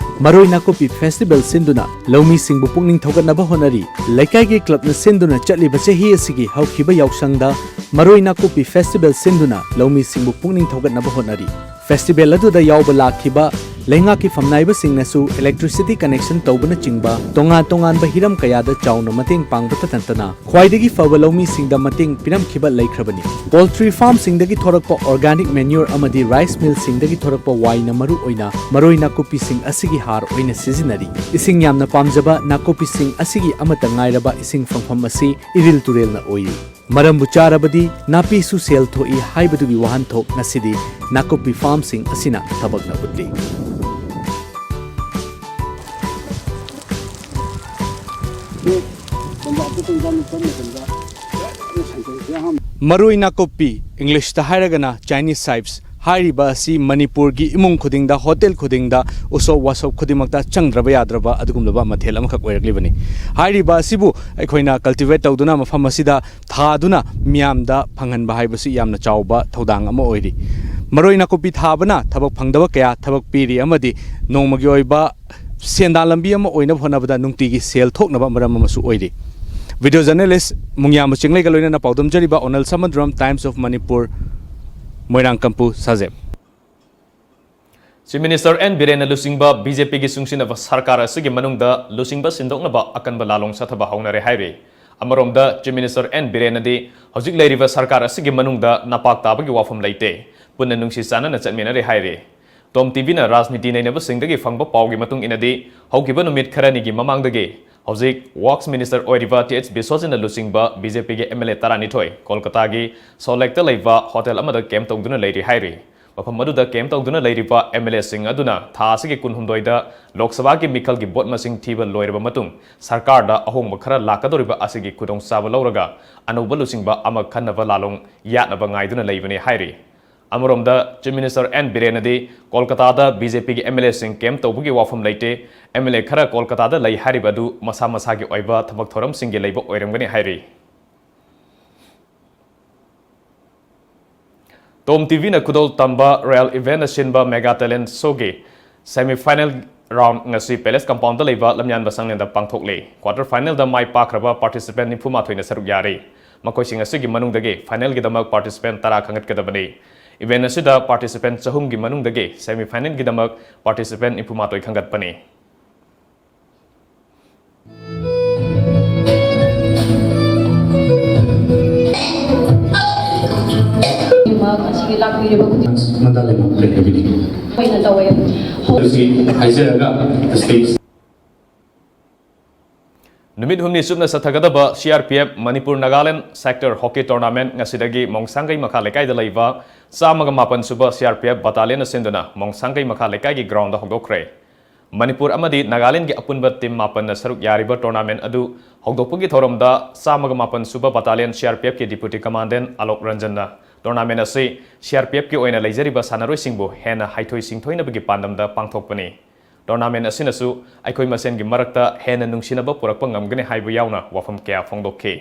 ꯃꯔꯣꯏ ꯅꯥꯀꯨꯞꯄꯤ ꯐꯦꯁꯇꯤꯚꯦꯜ ꯁꯤꯟꯗꯨꯅ ꯂꯧꯃꯤꯁꯤꯡꯕꯨ ꯄꯨꯛꯅꯤꯡ ꯊꯧꯒꯠꯅꯕ ꯍꯣꯠꯅꯔꯤ꯫ ꯂꯩꯀꯥꯏꯒꯤ ꯀ꯭ꯂꯕꯅ ꯁꯤꯟꯗꯨꯅ ꯆꯠꯂꯤꯕ ꯆꯍꯤ ꯑꯁꯤꯒꯤ ꯍꯧꯈꯤꯕ ꯌꯥꯎꯁꯪꯗ ꯃꯔꯣꯏ ꯅꯥꯀꯨꯞꯄꯤ ꯐꯦꯁꯇꯤꯚꯦꯜ ꯁꯤꯟꯗꯨꯅ ꯂꯧꯃꯤꯁꯤꯡꯕꯨ ꯄꯨꯛꯅꯤꯡ ꯊꯧꯒꯠꯅꯕ ꯍꯣꯠꯅꯔꯤ꯫ ꯐꯦꯁꯇꯤꯚꯦꯜ ꯑꯗꯨꯗ ꯌꯥꯎꯕ ꯂꯥꯛꯈꯤꯕ ꯂꯩꯉꯥꯛꯀꯤ ꯐꯝꯅꯥꯏꯕꯁꯤꯡꯅꯁꯨ electricity connection ꯇꯧꯕꯅꯆꯤꯡꯕ ꯇꯣꯉꯥꯟ ꯇꯣꯉꯥꯟꯕ ꯍꯤꯔꯝ ꯀꯌꯥꯗ ꯆꯥꯎꯅ ꯃꯇꯦꯡ ꯄꯥꯡꯕꯇ ꯅꯠꯇꯅ ꯈ꯭ꯋꯥꯏꯗꯒꯤ ꯐꯕ ꯂꯧꯃꯤꯁꯤꯡꯗ ꯃꯇꯦꯡ ꯄꯤꯔꯝꯈꯤꯕ ꯂꯩꯈ꯭ꯔꯕꯅꯤ꯫ Poultry farmꯁꯤꯡꯗꯒꯤ ꯊꯣꯔꯛꯄ organic manure ꯑꯃꯗꯤ rice millꯁꯤꯡꯗꯒꯤ ꯊꯣꯔꯛꯄ ꯋꯥꯏꯅ ꯃꯔꯨ ꯑꯣꯏꯅ ꯃꯔꯣꯏ ꯅꯥꯀꯨꯞꯄꯤꯁꯤꯡ ꯑꯁꯤꯒꯤ ꯍꯥꯔ ꯑꯣꯏꯅ ꯁꯤꯖꯤꯟꯅꯔꯤ꯫ ꯏꯁꯤꯡ ꯌꯥꯝꯅ ꯄꯥꯝꯖꯕ ꯅꯥꯀꯨꯞꯄꯤꯁꯤꯡ ꯑꯁꯤꯒꯤ ꯑꯃꯠꯇ ꯉꯥꯏꯔꯕ ꯏꯁꯤꯡ ꯐꯪꯐꯝ ꯑꯁꯤ ꯏꯔꯤꯜ ꯇꯨꯔꯦꯜꯅ ꯑꯣꯏꯔꯤ꯫ ꯃꯔꯝꯕꯨ ꯆꯥꯔꯕꯗꯤ ꯅꯥꯄꯤꯁꯨ ꯁꯦꯜ ꯊꯣꯛꯏ ꯍꯥꯏꯕꯗꯨꯒꯤ ꯋꯥꯍꯟꯊꯣꯛ ꯉꯁꯤꯗꯤ ꯅꯥꯀꯨꯞꯄꯤ farmꯁꯤꯡ ꯑꯁꯤꯅ ꯊꯕꯛꯅ ꯎꯠꯂꯤ꯫ ꯃꯔꯣꯏ ꯅꯥꯀꯨꯞꯄꯤ, Englishꯇ ꯍꯥꯏꯔꯒꯅ Chinese chives, ꯍꯥꯏꯔꯤꯕ ꯑꯁꯤ ꯃꯅꯤꯄꯨꯔꯒꯤ ꯏꯃꯨꯡ ꯈꯨꯗꯤꯡꯗ, ꯍꯣꯇꯦꯜ ꯈꯨꯗꯤꯡꯗ, ꯎꯁꯣꯞ ꯋꯥꯁꯣꯞ ꯈꯨꯗꯤꯡꯃꯛꯇ ꯆꯪꯗ꯭ꯔꯕ ꯌꯥꯗ꯭ꯔꯕ ꯑꯗꯨꯒꯨꯝꯂꯕ ꯃꯊꯦꯜ ꯑꯃꯈꯛ ꯑꯣꯏꯔꯛꯂꯤꯕꯅꯤ꯫ ꯍꯥꯏꯔꯤꯕ ꯑꯁꯤꯕꯨ ꯑꯩꯈꯣꯏꯅ cultivate ꯇꯧꯗꯨꯅ ꯃꯐꯝ ꯑꯁꯤꯗ ꯊꯥꯗꯨꯅ ꯃꯤꯌꯥꯝꯗ ꯐꯪꯍꯟꯕ ꯍꯥꯏꯕꯁꯤ ꯌꯥꯝꯅ ꯆꯥꯎꯕ ꯊꯧꯗꯥꯡ ꯑꯃ ꯑꯣꯏꯔꯤ꯫ ꯃꯔꯣꯏ ꯅꯥꯀꯨꯞꯄꯤ ꯊꯥꯕꯅ ꯊꯕꯛ ꯐꯪꯗꯕ ꯀꯌꯥ ꯊꯕꯛ ꯄꯤꯔꯤ ꯑꯃꯗꯤ ꯅꯣꯡꯃꯒꯤ ꯑꯣꯏꯕ ꯁꯦꯟꯗꯥꯟ ꯂꯝꯕꯤ ꯑꯃ ꯑꯣꯏꯅꯕ ꯍꯣꯠꯅꯕꯗ ꯅꯨꯡꯇꯤꯒꯤ ꯁꯦꯜ ꯊꯣꯛꯅꯕ ꯃꯔꯝ ꯑꯃꯁꯨ ꯑꯣꯏꯔꯤ꯫ Video journalist ꯃꯨꯡꯌꯥꯝꯕ ꯆꯤꯡꯂꯩꯒ ꯂꯣꯏꯅꯅ ꯄꯥꯎꯗꯝꯖꯔꯤꯕ ꯑꯣꯅꯜ ꯁꯃꯨꯗ꯭ꯔꯝ, Times of Manipur, ꯃꯣꯏꯔꯥꯡꯀꯝꯄꯨ, ꯁꯥꯖꯦꯞ꯫ Chief Minister ꯑꯦꯟ ꯕꯤꯔꯦꯟꯅ ꯂꯨꯆꯤꯡꯕ ꯕꯤ ꯖꯦ ꯄꯤꯒꯤ ꯆꯨꯡꯁꯤꯟꯅꯕ ꯁꯔꯀꯥꯔ ꯑꯁꯤꯒꯤ ꯃꯅꯨꯡꯗ ꯂꯨꯆꯤꯡꯕ ꯁꯤꯟꯗꯣꯛꯅꯕ ꯑꯀꯟꯕ ꯂꯥꯂꯣꯡ ꯆꯠꯊꯕ ꯍꯧꯅꯔꯦ ꯍꯥꯏꯔꯤ꯫ ꯑꯃꯔꯣꯝꯗ Chief Minister ꯑꯦꯟ ꯕꯤꯔꯦꯟꯅꯗꯤ ꯍꯧꯖꯤꯛ ꯂꯩꯔꯤꯕ ꯁꯔꯀꯥꯔ ꯑꯁꯤꯒꯤ ꯃꯅꯨꯡꯗ ꯅꯄꯥꯛ ꯇꯥꯕꯒꯤ ꯋꯥꯐꯝ ꯂꯩꯇꯦ, ꯄꯨꯟꯅ ꯅꯨꯡꯁꯤ ꯆꯥꯟꯅꯅ ꯆꯠꯃꯤꯟꯅꯔꯦ ꯍꯥꯏꯔꯤ꯫ ꯇꯣꯝ ꯇꯤꯚꯤꯅ ꯔꯥꯖꯅꯤꯇꯤ ꯅꯩꯅꯕꯁꯤꯡꯗꯒꯤ ꯐꯪꯕ ꯄꯥꯎꯒꯤ ꯃꯇꯨꯡ ꯏꯟꯅꯗꯤ, ꯍꯧꯈꯤꯕ ꯅꯨꯃꯤꯠ ꯈꯔꯅꯤꯒꯤ ꯃꯃꯥꯡꯗꯒꯤ ꯍꯧꯖꯤꯛ Works Minister ꯑꯣꯏꯔꯤꯕ ꯇꯤ ꯑꯩꯆ ꯕꯤꯁ꯭ꯋꯖꯤꯠꯅ ꯂꯨꯆꯤꯡꯕ ꯕꯤ ꯖꯦ ꯄꯤꯒꯤ ꯑꯦꯝ ꯑꯦꯜ ꯑꯦ ꯇꯔꯥꯅꯤꯊꯣꯏ ꯀꯣꯜꯀꯇꯥꯒꯤ ꯁꯣꯂꯦꯛꯇ ꯂꯩꯕ ꯍꯣꯇꯦꯜ ꯑꯃꯗ ꯀꯦꯝꯞ ꯇꯧꯗꯨꯅ ꯂꯩꯔꯤ ꯍꯥꯏꯔꯤ꯫ ꯃꯐꯝ ꯑꯗꯨꯗ ꯀꯦꯝꯞ ꯇꯧꯗꯨꯅ ꯂꯩꯔꯤꯕ ꯑꯦꯝ ꯑꯦꯜ ꯑꯦꯁꯤꯡ ꯑꯗꯨꯅ ꯊꯥ ꯑꯁꯤꯒꯤ ꯀꯨꯟꯍꯨꯝꯗꯣꯏꯗ ꯂꯣꯛ ꯁꯚꯥꯒꯤ ꯃꯤꯈꯜꯒꯤ ꯚꯣꯠ ꯃꯁꯤꯡ ꯊꯤꯕ ꯂꯣꯏꯔꯕ ꯃꯇꯨꯡ ꯁꯔꯀꯥꯔꯗ ꯑꯍꯣꯡꯕ ꯈꯔ ꯂꯥꯛꯀꯗꯧꯔꯤꯕ ꯑꯁꯤꯒꯤ ꯈꯨꯗꯣꯡꯆꯥꯕ ꯂꯧꯔꯒ ꯑꯅꯧꯕ ꯂꯨꯆꯤꯡꯕ ꯑꯃ ꯈꯟꯅꯕ ꯂꯥꯂꯣꯡ ꯌꯥꯠꯅꯕ ꯉꯥꯏꯗꯨꯅ ꯂꯩꯕꯅꯤ ꯍꯥꯏꯔꯤ꯫ ꯑꯃꯔꯣꯝꯗ Chief Minister ꯑꯦꯟ ꯕꯤꯔꯦꯟꯅꯗꯤ ꯀꯣꯜꯀꯇꯥꯗ BJPꯒꯤ MLAꯁꯤꯡ camp ꯇꯧꯕꯒꯤ ꯋꯥꯐꯝ ꯂꯩꯇꯦ, MLA ꯈꯔ ꯀꯣꯜꯀꯇꯥꯗ ꯂꯩ ꯍꯥꯏꯔꯤꯕ ꯑꯗꯨ ꯃꯁꯥ ꯃꯁꯥꯒꯤ ꯑꯣꯏꯕ ꯊꯕꯛ ꯊꯧꯔꯝꯁꯤꯡꯒꯤ ꯂꯩꯕ ꯑꯣꯏꯔꯝꯒꯅꯤ ꯍꯥꯏꯔꯤ꯫ Tom TVꯅ ꯈꯨꯗꯣꯜ ꯇꯝꯕ Real Eventꯅ ꯁꯤꯟꯕ Mega Talent Showꯒꯤ semi final round ꯉꯁꯤ Palace Compoundꯗ ꯂꯩꯕ ꯂꯝꯌꯥꯟꯕ ꯁꯪꯂꯦꯟꯗ ꯄꯥꯡꯊꯣꯛꯂꯤ꯫ Quarter finalꯗ ꯃꯥꯏ ꯄꯥꯛꯈ꯭ꯔꯕ participant ꯅꯤꯐꯨ ꯃꯥꯊꯣꯏꯅ ꯁꯔꯨꯛ ꯌꯥꯔꯤ꯫ ꯃꯈꯣꯏꯁꯤꯡ ꯑꯁꯤꯒꯤ ꯃꯅꯨꯡꯗꯒꯤ finalꯒꯤꯗꯃꯛ participant ꯇꯔꯥ ꯈꯟꯒꯠꯀꯗꯕꯅꯤ꯫ Event ꯑꯁꯤꯗ participant ꯆꯍꯨꯝꯒꯤ ꯃꯅꯨꯡꯗꯒꯤ semi finalꯒꯤꯗꯃꯛ participant ꯅꯤꯐꯨ ꯃꯥꯊꯣꯏ ꯈꯟꯒꯠꯄꯅꯤ꯫ ꯑꯁꯤꯒꯤ ꯂꯥꯛꯄꯤꯔꯤꯕ ꯈꯨꯗꯤꯡꯃꯛ ꯃꯇꯥ ꯂꯩꯕ ꯂꯩꯔꯕꯗꯤ ꯑꯣꯏꯅ ꯇꯧꯋꯦ꯫ ꯍꯥꯏꯕꯁꯤ ꯍꯥꯏꯖꯔꯒ stage ꯅꯨꯃꯤꯠ ꯍꯨꯝꯅꯤ ꯆꯨꯞꯅ ꯆꯠꯊꯒꯗꯕ CRPF Manipur Nagaland sector hockey tournament ꯉꯁꯤꯗꯒꯤ ꯃꯣꯡꯁꯥꯡꯒꯩ ꯃꯈꯥ ꯂꯩꯀꯥꯏꯗ ꯂꯩꯕ ꯆꯥꯝꯃꯒ ꯃꯥꯄꯟ ꯁꯨꯕ CRPF battalionꯅ ꯁꯤꯟꯗꯨꯅ ꯃꯣꯡꯁꯥꯡꯒꯩ ꯃꯈꯥ ꯂꯩꯀꯥꯏꯒꯤ groundꯗ ꯍꯧꯗꯣꯛꯈ꯭ꯔꯦ꯫ ꯃꯅꯤꯄꯨꯔ ꯑꯃꯗꯤ ꯅꯥꯒꯥꯂꯦꯟꯒꯤ ꯑꯄꯨꯟꯕ team ꯃꯥꯄꯟꯅ ꯁꯔꯨꯛ ꯌꯥꯔꯤꯕ tournament ꯑꯗꯨ ꯍꯧꯗꯣꯛꯄꯒꯤ ꯊꯧꯔꯝꯗ ꯆꯥꯝꯃꯒ ꯃꯥꯄꯟ ꯁꯨꯕ battalion CRPFꯀꯤ deputy commandant Alok ꯔꯟꯖꯟꯅ tournament ꯑꯁꯤ CRPFꯀꯤ ꯑꯣꯏꯅ ꯂꯩꯖꯔꯤꯕ ꯁꯥꯟꯅꯔꯣꯏꯁꯤꯡꯕꯨ ꯍꯦꯟꯅ ꯍꯩꯊꯣꯏ ꯁꯤꯡꯊꯣꯏꯅꯕꯒꯤ ꯄꯥꯟꯗꯝꯗ ꯄꯥꯡꯊꯣꯛꯄꯅꯤ꯫ Tournament ꯑꯁꯤꯅꯁꯨ ꯑꯩꯈꯣꯏ ꯃꯁꯦꯟꯒꯤ ꯃꯔꯛꯇ ꯍꯦꯟꯅ ꯅꯨꯡꯁꯤꯅꯕ ꯄꯨꯔꯛꯄ ꯉꯝꯒꯅꯤ ꯍꯥꯏꯕ ꯌꯥꯎꯅ ꯋꯥꯐꯝ ꯀꯌꯥ ꯐꯣꯡꯗꯣꯛꯈꯤ꯫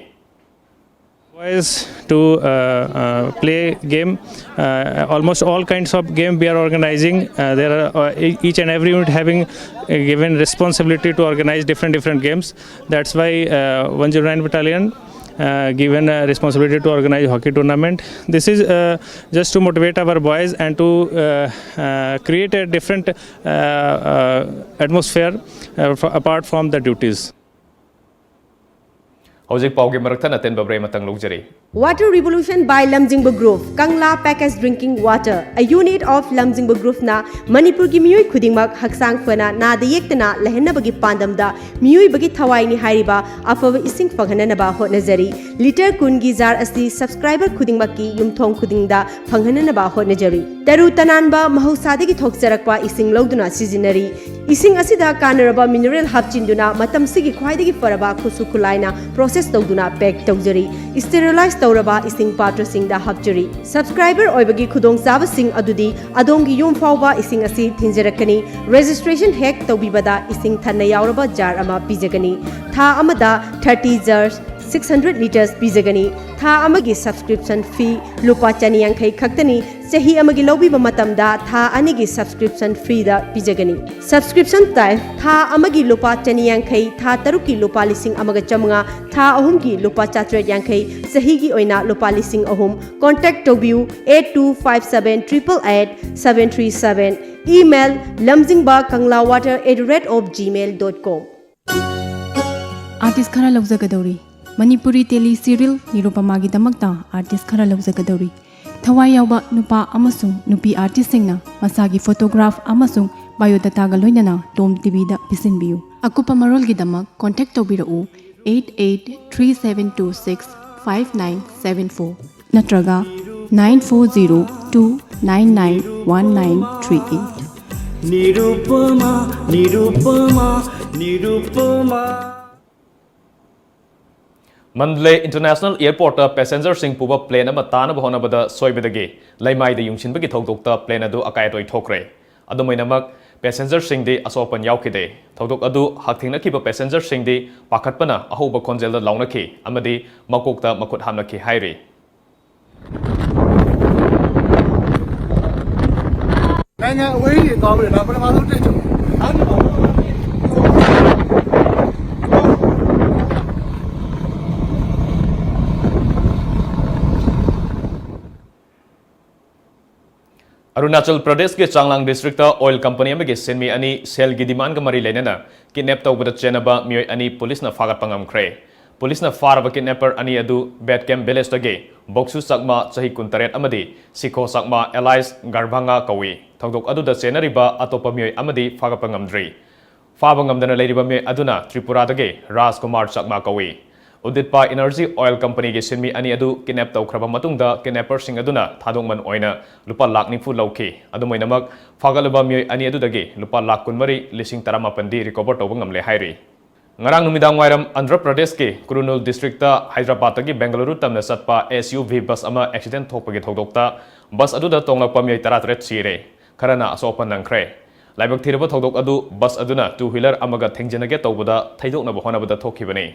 Boys to uh, uh, play game. Uh, almost all kinds of game we are organizing. Uh, there are uh, e- each and every unit having uh, given responsibility to organize different different games. That's why uh, one zero nine Battalion uh, given uh, responsibility to organize hockey tournament. This is uh, just to motivate our boys and to uh, uh, create a different uh, uh, atmosphere uh, f- apart from the duties. ꯍꯧꯖꯤꯛ ꯄꯥꯎꯒꯤ ꯃꯔꯛ ꯊꯠꯅ ꯑꯇꯦꯟꯕ break ꯑꯃꯇꯪ ꯂꯧꯖꯔꯤ꯫ Water Revolution by Lamjingba Group, Kangla Packaged Drinking Water, a unit of Lamjingba Groupꯅ ꯃꯅꯤꯄꯨꯔꯒꯤ ꯃꯤꯑꯣꯏ ꯈꯨꯗꯤꯡꯃꯛ ꯍꯛꯆꯥꯡ ꯐꯅ ꯅꯥꯗ ꯌꯦꯛꯇꯅ ꯂꯩꯍꯟꯅꯕꯒꯤ ꯄꯥꯟꯗꯝꯗ ꯃꯤꯑꯣꯏꯕꯒꯤ ꯊꯋꯥꯏꯅꯤ ꯍꯥꯏꯔꯤꯕ ꯑꯐꯕ ꯏꯁꯤꯡ ꯐꯪꯍꯟꯅꯅꯕ ꯍꯣꯠꯅꯖꯔꯤ꯫ Litre ꯀꯨꯟꯒꯤ jar ꯑꯁꯤ subscriber ꯈꯨꯗꯤꯡꯃꯛꯀꯤ ꯌꯨꯝꯊꯣꯡ ꯈꯨꯗꯤꯡꯗ ꯐꯪꯍꯟꯅꯅꯕ ꯍꯣꯠꯅꯖꯔꯤ꯫ ꯇꯔꯨ ꯇꯅꯥꯟꯕ ꯃꯍꯧꯁꯥꯗꯒꯤ ꯊꯣꯛꯆꯔꯛꯄ ꯏꯁꯤꯡ ꯂꯧꯗꯨꯅ ꯁꯤꯖꯤꯟꯅꯔꯤ꯫ ꯏꯁꯤꯡ ꯑꯁꯤꯗ ꯀꯥꯟꯅꯔꯕ mineral ꯍꯥꯞꯆꯤꯟꯗꯨꯅ ꯃꯇꯝꯁꯤꯒꯤ ꯈ꯭ꯋꯥꯏꯗꯒꯤ ꯐꯔꯕ ꯈꯨꯠꯁꯨ ꯈꯨꯠꯂꯥꯏꯅ process ꯇꯧꯗꯨꯅ pack ꯇꯧꯖꯔꯤ꯫ Sterilize ꯇꯧꯔꯕ ꯏꯁꯤꯡ ꯄꯥꯇ꯭ꯔꯁꯤꯡꯗ ꯍꯥꯞꯆꯔꯤ꯫ Subscriber ꯑꯣꯏꯕꯒꯤ ꯈꯨꯗꯣꯡꯆꯥꯕꯁꯤꯡ ꯑꯗꯨꯗꯤ ꯑꯗꯣꯝꯒꯤ ꯌꯨꯝ ꯐꯥꯎꯕ ꯏꯁꯤꯡ ꯑꯁꯤ ꯊꯤꯟꯖꯔꯛꯀꯅꯤ꯫ Registration ꯍꯦꯛ ꯇꯧꯕꯤꯕꯗ ꯏꯁꯤꯡ ꯊꯟꯅ ꯌꯥꯎꯔꯕ jar ꯑꯃ ꯄꯤꯖꯒꯅꯤ꯫ ꯊꯥ ꯑꯃꯗ thirty jars, six hundred litres ꯄꯤꯖꯒꯅꯤ꯫ ꯊꯥ ꯑꯃꯒꯤ subscription fee ꯂꯨꯄꯥ ꯆꯅꯤ ꯌꯥꯡꯈꯩ ꯈꯛꯇꯅꯤ꯫ ꯆꯍꯤ ꯑꯃꯒꯤ ꯂꯧꯕꯤꯕ ꯃꯇꯝꯗ ꯊꯥ ꯑꯅꯤꯒꯤ subscription freeꯗ ꯄꯤꯖꯒꯅꯤ꯫ Subscription type: ꯊꯥ ꯑꯃꯒꯤ ꯂꯨꯄꯥ ꯆꯅꯤ ꯌꯥꯡꯈꯩ, ꯊꯥ ꯇꯔꯨꯛꯀꯤ ꯂꯨꯄꯥ ꯂꯤꯁꯤꯡ ꯑꯃꯒ ꯆꯥꯃꯉꯥ, ꯊꯥ ꯑꯍꯨꯝꯒꯤ ꯂꯨꯄꯥ ꯆꯥꯇ꯭ꯔꯦꯠ ꯌꯥꯡꯈꯩ, ꯆꯍꯤꯒꯤ ꯑꯣꯏꯅ ꯂꯨꯄꯥ ꯂꯤꯁꯤꯡ ꯑꯍꯨꯝ꯫ Contact ꯇꯧꯕꯤꯌꯨ eight two five seven triple eight seven three seven꯫ Email: lamjingba kangla water at the rate of gmail dot com꯫ Artist ꯈꯔ ꯂꯧꯖꯒꯗꯧꯔꯤ꯫ ꯃꯅꯤꯄꯨꯔꯤ tele serial ꯅꯤꯔꯨꯄꯃꯥꯒꯤꯗꯃꯛꯇ artist ꯈꯔ ꯂꯧꯖꯒꯗꯧꯔꯤ꯫ ꯊꯋꯥꯏ ꯌꯥꯎꯕ ꯅꯨꯄꯥ ꯑꯃꯁꯨꯡ ꯅꯨꯄꯤ artistꯁꯤꯡꯅ ꯃꯁꯥꯒꯤ photograph ꯑꯃꯁꯨꯡ biodataꯒ ꯂꯣꯏꯅꯅ Tom TVꯗ ꯄꯤꯁꯤꯟꯕꯤꯌꯨ꯫ ꯑꯀꯨꯞꯄ ꯃꯔꯣꯜꯒꯤꯗꯃꯛ contact ꯇꯧꯕꯤꯔꯛꯎ eight eight three seven two six five nine seven four ꯅꯠꯇ꯭ꯔꯒ nine four zero two nine nine one nine three eight꯫ Nirupama, Nirupama, Nirupama. Mandalay international ꯑꯦꯌꯔꯄꯣꯔꯠꯇ ꯄꯦꯁꯦꯟꯖꯔꯁꯤꯡ ꯄꯨꯕ ꯄ꯭ꯂꯦꯟ ꯑꯃ ꯇꯥꯅꯕ ꯍꯣꯠꯅꯕꯗ ꯁꯣꯏꯕꯗꯒꯤ ꯂꯩꯃꯥꯏꯗ ꯌꯨꯡꯁꯤꯟꯕꯒꯤ ꯊꯧꯗꯣꯛꯇ ꯄ꯭ꯂꯦꯟ ꯑꯗꯨ ꯑꯀꯥꯏ ꯑꯇꯣꯏ ꯊꯣꯛꯈ꯭ꯔꯦ꯫ ꯑꯗꯨꯝ ꯑꯣꯏꯅꯃꯛ, ꯄꯦꯁꯦꯟꯖꯔꯁꯤꯡꯗꯤ ꯑꯁꯣꯛ ꯑꯄꯟ ꯌꯥꯎꯈꯤꯗꯦ꯫ ꯊꯧꯗꯣꯛ ꯑꯗꯨ ꯍꯛꯊꯦꯡꯅꯈꯤꯕ ꯄꯦꯁꯦꯟꯖꯔꯁꯤꯡꯗꯤ ꯄꯥꯈꯠꯄꯅ ꯑꯍꯧꯕ ꯈꯣꯟꯖꯦꯜꯗ ꯂꯥꯎꯅꯈꯤ ꯑꯃꯗꯤ ꯃꯀꯣꯛꯇ ꯃꯈꯨꯠ ꯍꯥꯞꯅꯈꯤ ꯍꯥꯏꯔꯤ꯫ ꯑꯔꯨꯅꯥꯆꯜ ꯄ꯭ꯔꯗꯦꯁꯀꯤ ꯆꯥꯡꯂꯥꯡ ꯗꯤꯁꯇ꯭ꯔꯤꯛꯇ ꯑꯣꯏꯜ ꯀꯝꯄꯅꯤ ꯑꯃꯒꯤ ꯁꯤꯟꯃꯤ ꯑꯅꯤ ꯁꯦꯜꯒꯤ ꯗꯤꯃꯥꯟꯒ ꯃꯔꯤ ꯂꯩꯅꯅ ꯀꯤꯗꯅꯦꯞ ꯇꯧꯕꯗ ꯆꯦꯟꯅꯕ ꯃꯤꯑꯣꯏ ꯑꯅꯤ ꯄꯨꯂꯤꯁꯅ ꯐꯥꯒꯠꯄ ꯉꯝꯈ꯭ꯔꯦ꯫ ꯄꯨꯂꯤꯁꯅ ꯐꯥꯔꯕ ꯀꯤꯗꯅꯦꯄꯔ ꯑꯅꯤ ꯑꯗꯨ ꯕꯦꯠꯀꯦꯝ ꯚꯤꯂꯦꯖꯇꯒꯤ ꯕꯣꯛꯁꯨ ꯆꯛꯃꯥ, ꯆꯍꯤ ꯀꯨꯟꯇꯔꯦꯠ, ꯑꯃꯗꯤ ꯁꯤꯈꯣ ꯆꯛꯃꯥ, alias ꯒꯔꯚꯪꯒꯥ ꯀꯧꯏ꯫ ꯊꯧꯗꯣꯛ ꯑꯗꯨꯗ ꯆꯦꯟꯅꯔꯤꯕ ꯑꯇꯣꯞꯄ ꯃꯤꯑꯣꯏ ꯑꯃꯗꯤ ꯐꯥꯒꯠꯄ ꯉꯝꯗ꯭ꯔꯤ꯫ ꯐꯥꯕ ꯉꯝꯗꯅ ꯂꯩꯔꯤꯕ ꯃꯤꯑꯣꯏ ꯑꯗꯨꯅ ꯇ꯭ꯔꯤꯄꯨꯔꯥꯗꯒꯤ ꯔꯥꯖꯀꯨꯃꯥꯔ ꯆꯛꯃꯥ ꯀꯧꯏ꯫ ꯎꯗꯤꯠꯄꯥ ꯏꯅꯔꯖꯤ ꯑꯣꯏꯜ ꯀꯝꯄꯅꯤꯒꯤ ꯁꯤꯟꯃꯤ ꯑꯅꯤ ꯑꯗꯨ ꯀꯤꯗꯅꯦꯞ ꯇꯧꯈ꯭ꯔꯕ ꯃꯇꯨꯡꯗ ꯀꯤꯗꯅꯦꯄꯔꯁꯤꯡ ꯑꯗꯨꯅ ꯊꯥꯗꯣꯛꯃꯟ ꯑꯣꯏꯅ ꯂꯨꯄꯥ ꯂꯥꯈ ꯅꯤꯐꯨ ꯂꯧꯈꯤ꯫ ꯑꯗꯨꯝ ꯑꯣꯏꯅꯃꯛ, ꯐꯥꯒꯠꯂꯕ ꯃꯤꯑꯣꯏ ꯑꯅꯤ ꯑꯗꯨꯗꯒꯤ ꯂꯨꯄꯥ ꯂꯥꯈ ꯀꯨꯟꯃꯔꯤ ꯂꯤꯁꯤꯡ ꯇꯔꯥꯃꯥꯄꯟꯗꯤ ꯔꯤꯀꯣꯚꯔ ꯇꯧꯕ ꯉꯝꯂꯦ ꯍꯥꯏꯔꯤ꯫ ꯉꯔꯥꯡ ꯅꯨꯃꯤꯗꯥꯡ ꯋꯥꯏꯔꯝ ꯑꯟꯙ꯭ꯔ ꯄ꯭ꯔꯗꯦꯁꯀꯤ ꯀꯨꯔꯅꯨꯜ ꯗꯤꯁꯇ꯭ꯔꯤꯛꯇ ꯍꯥꯏꯗ꯭ꯔꯕꯥꯗꯇꯒꯤ ꯕꯦꯡꯒꯂꯨꯔꯨ ꯇꯝꯅ ꯆꯠꯄ ꯑꯦꯁ ꯌꯨ ꯚꯤ ꯕꯁ ꯑꯃ ꯑꯦꯛꯁꯤꯗꯦꯟ ꯊꯣꯛꯄꯒꯤ ꯊꯧꯗꯣꯛꯇ ꯕꯁ ꯑꯗꯨꯗ ꯇꯣꯡꯂꯛꯄ ꯃꯤꯑꯣꯏ ꯇꯔꯥꯇꯔꯦꯠ ꯁꯤꯔꯦ, ꯈꯔꯅ ꯑꯁꯣꯛ ꯑꯄꯟ ꯅꯪꯈ꯭ꯔꯦ꯫ ꯂꯥꯏꯕꯛ ꯊꯤꯔꯕ ꯊꯧꯗꯣꯛ ꯑꯗꯨ ꯕꯁ ꯑꯗꯨꯅ ꯇꯨ ꯋꯤꯂꯔ ꯑꯃꯒ ꯊꯦꯡꯖꯤꯟꯅꯒꯦ ꯇꯧꯕꯗ ꯊꯩꯗꯣꯛꯅꯕ ꯍꯣꯠꯅꯕꯗ ꯊꯣꯛꯈꯤꯕꯅꯤ꯫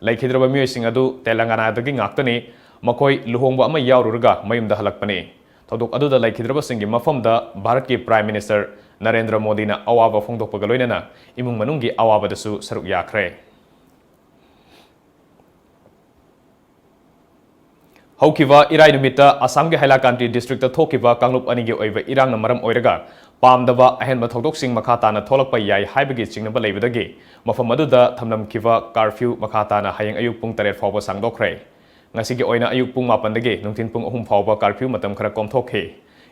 ꯂꯩꯈꯤꯗ꯭ꯔꯕ ꯃꯤꯑꯣꯏꯁꯤꯡ ꯑꯗꯨ ꯇꯦꯂꯪꯒꯥꯅꯥꯗꯒꯤ ꯉꯥꯛꯇꯅꯤ꯫ ꯃꯈꯣꯏ ꯂꯨꯍꯣꯡꯕ ꯑꯃ ꯌꯥꯎꯔꯨꯔꯒ ꯃꯌꯨꯝꯗ ꯍꯜꯂꯛꯄꯅꯤ꯫ ꯊꯧꯗꯣꯛ ꯑꯗꯨꯗ ꯂꯩꯈꯤꯗ꯭ꯔꯕꯁꯤꯡꯒꯤ ꯃꯐꯝꯗ ꯚꯥꯔꯠꯀꯤ ꯄ꯭ꯔꯥꯏꯝ ꯃꯤꯅꯤꯁꯇꯔ ꯅꯔꯦꯟꯗ꯭ꯔ ꯃꯣꯗꯤꯅ ꯑꯋꯥꯕ ꯐꯣꯡꯗꯣꯛꯄꯒ ꯂꯣꯏꯅꯅ ꯏꯃꯨꯡ ꯃꯅꯨꯡꯒꯤ ꯑꯋꯥꯕꯗꯁꯨ ꯁꯔꯨꯛ ꯌꯥꯈ꯭ꯔꯦ꯫ ꯍꯧꯈꯤꯕ ꯏꯔꯥꯏ ꯅꯨꯃꯤꯠꯇ ꯑꯁꯥꯝꯒꯤ ꯍꯥꯏꯂꯥꯀꯥꯟꯗꯤ ꯗꯤꯁꯇ꯭ꯔꯤꯛꯇ ꯊꯣꯛꯈꯤꯕ ꯀꯥꯡꯂꯨꯞ ꯑꯅꯤꯒꯤ ꯑꯣꯏꯕ ꯏꯔꯥꯡꯅ ꯃꯔꯝ ꯑꯣꯏꯔꯒ ꯄꯥꯝꯗꯕ ꯑꯍꯦꯟꯕ ꯊꯧꯗꯣꯛꯁꯤꯡ ꯃꯈꯥ ꯇꯥꯅ ꯊꯣꯛꯂꯛꯄ ꯌꯥꯏ ꯍꯥꯏꯕꯒꯤ ꯆꯤꯡꯅꯕ ꯂꯩꯕꯗꯒꯤ ꯃꯐꯝ ꯑꯗꯨꯗ ꯊꯝꯂꯝꯈꯤꯕ ꯀꯥꯔꯐ꯭ꯌꯨ ꯃꯈꯥ ꯇꯥꯅ ꯍꯌꯦꯡ ꯑꯌꯨꯛ ꯄꯨꯡ ꯇꯔꯦꯠ ꯐꯥꯎꯕ ꯁꯥꯡꯗꯣꯛꯈ꯭ꯔꯦ꯫ ꯉꯁꯤꯒꯤ ꯑꯣꯏꯅ ꯑꯌꯨꯛ ꯄꯨꯡ ꯃꯥꯄꯟꯗꯒꯤ ꯅꯨꯡꯊꯤꯜ ꯄꯨꯡ ꯑꯍꯨꯝ ꯐꯥꯎꯕ ꯀꯥꯔꯐ꯭ꯌꯨ ꯃꯇꯝ ꯈꯔ ꯀꯣꯝꯊꯣꯛꯈꯤ꯫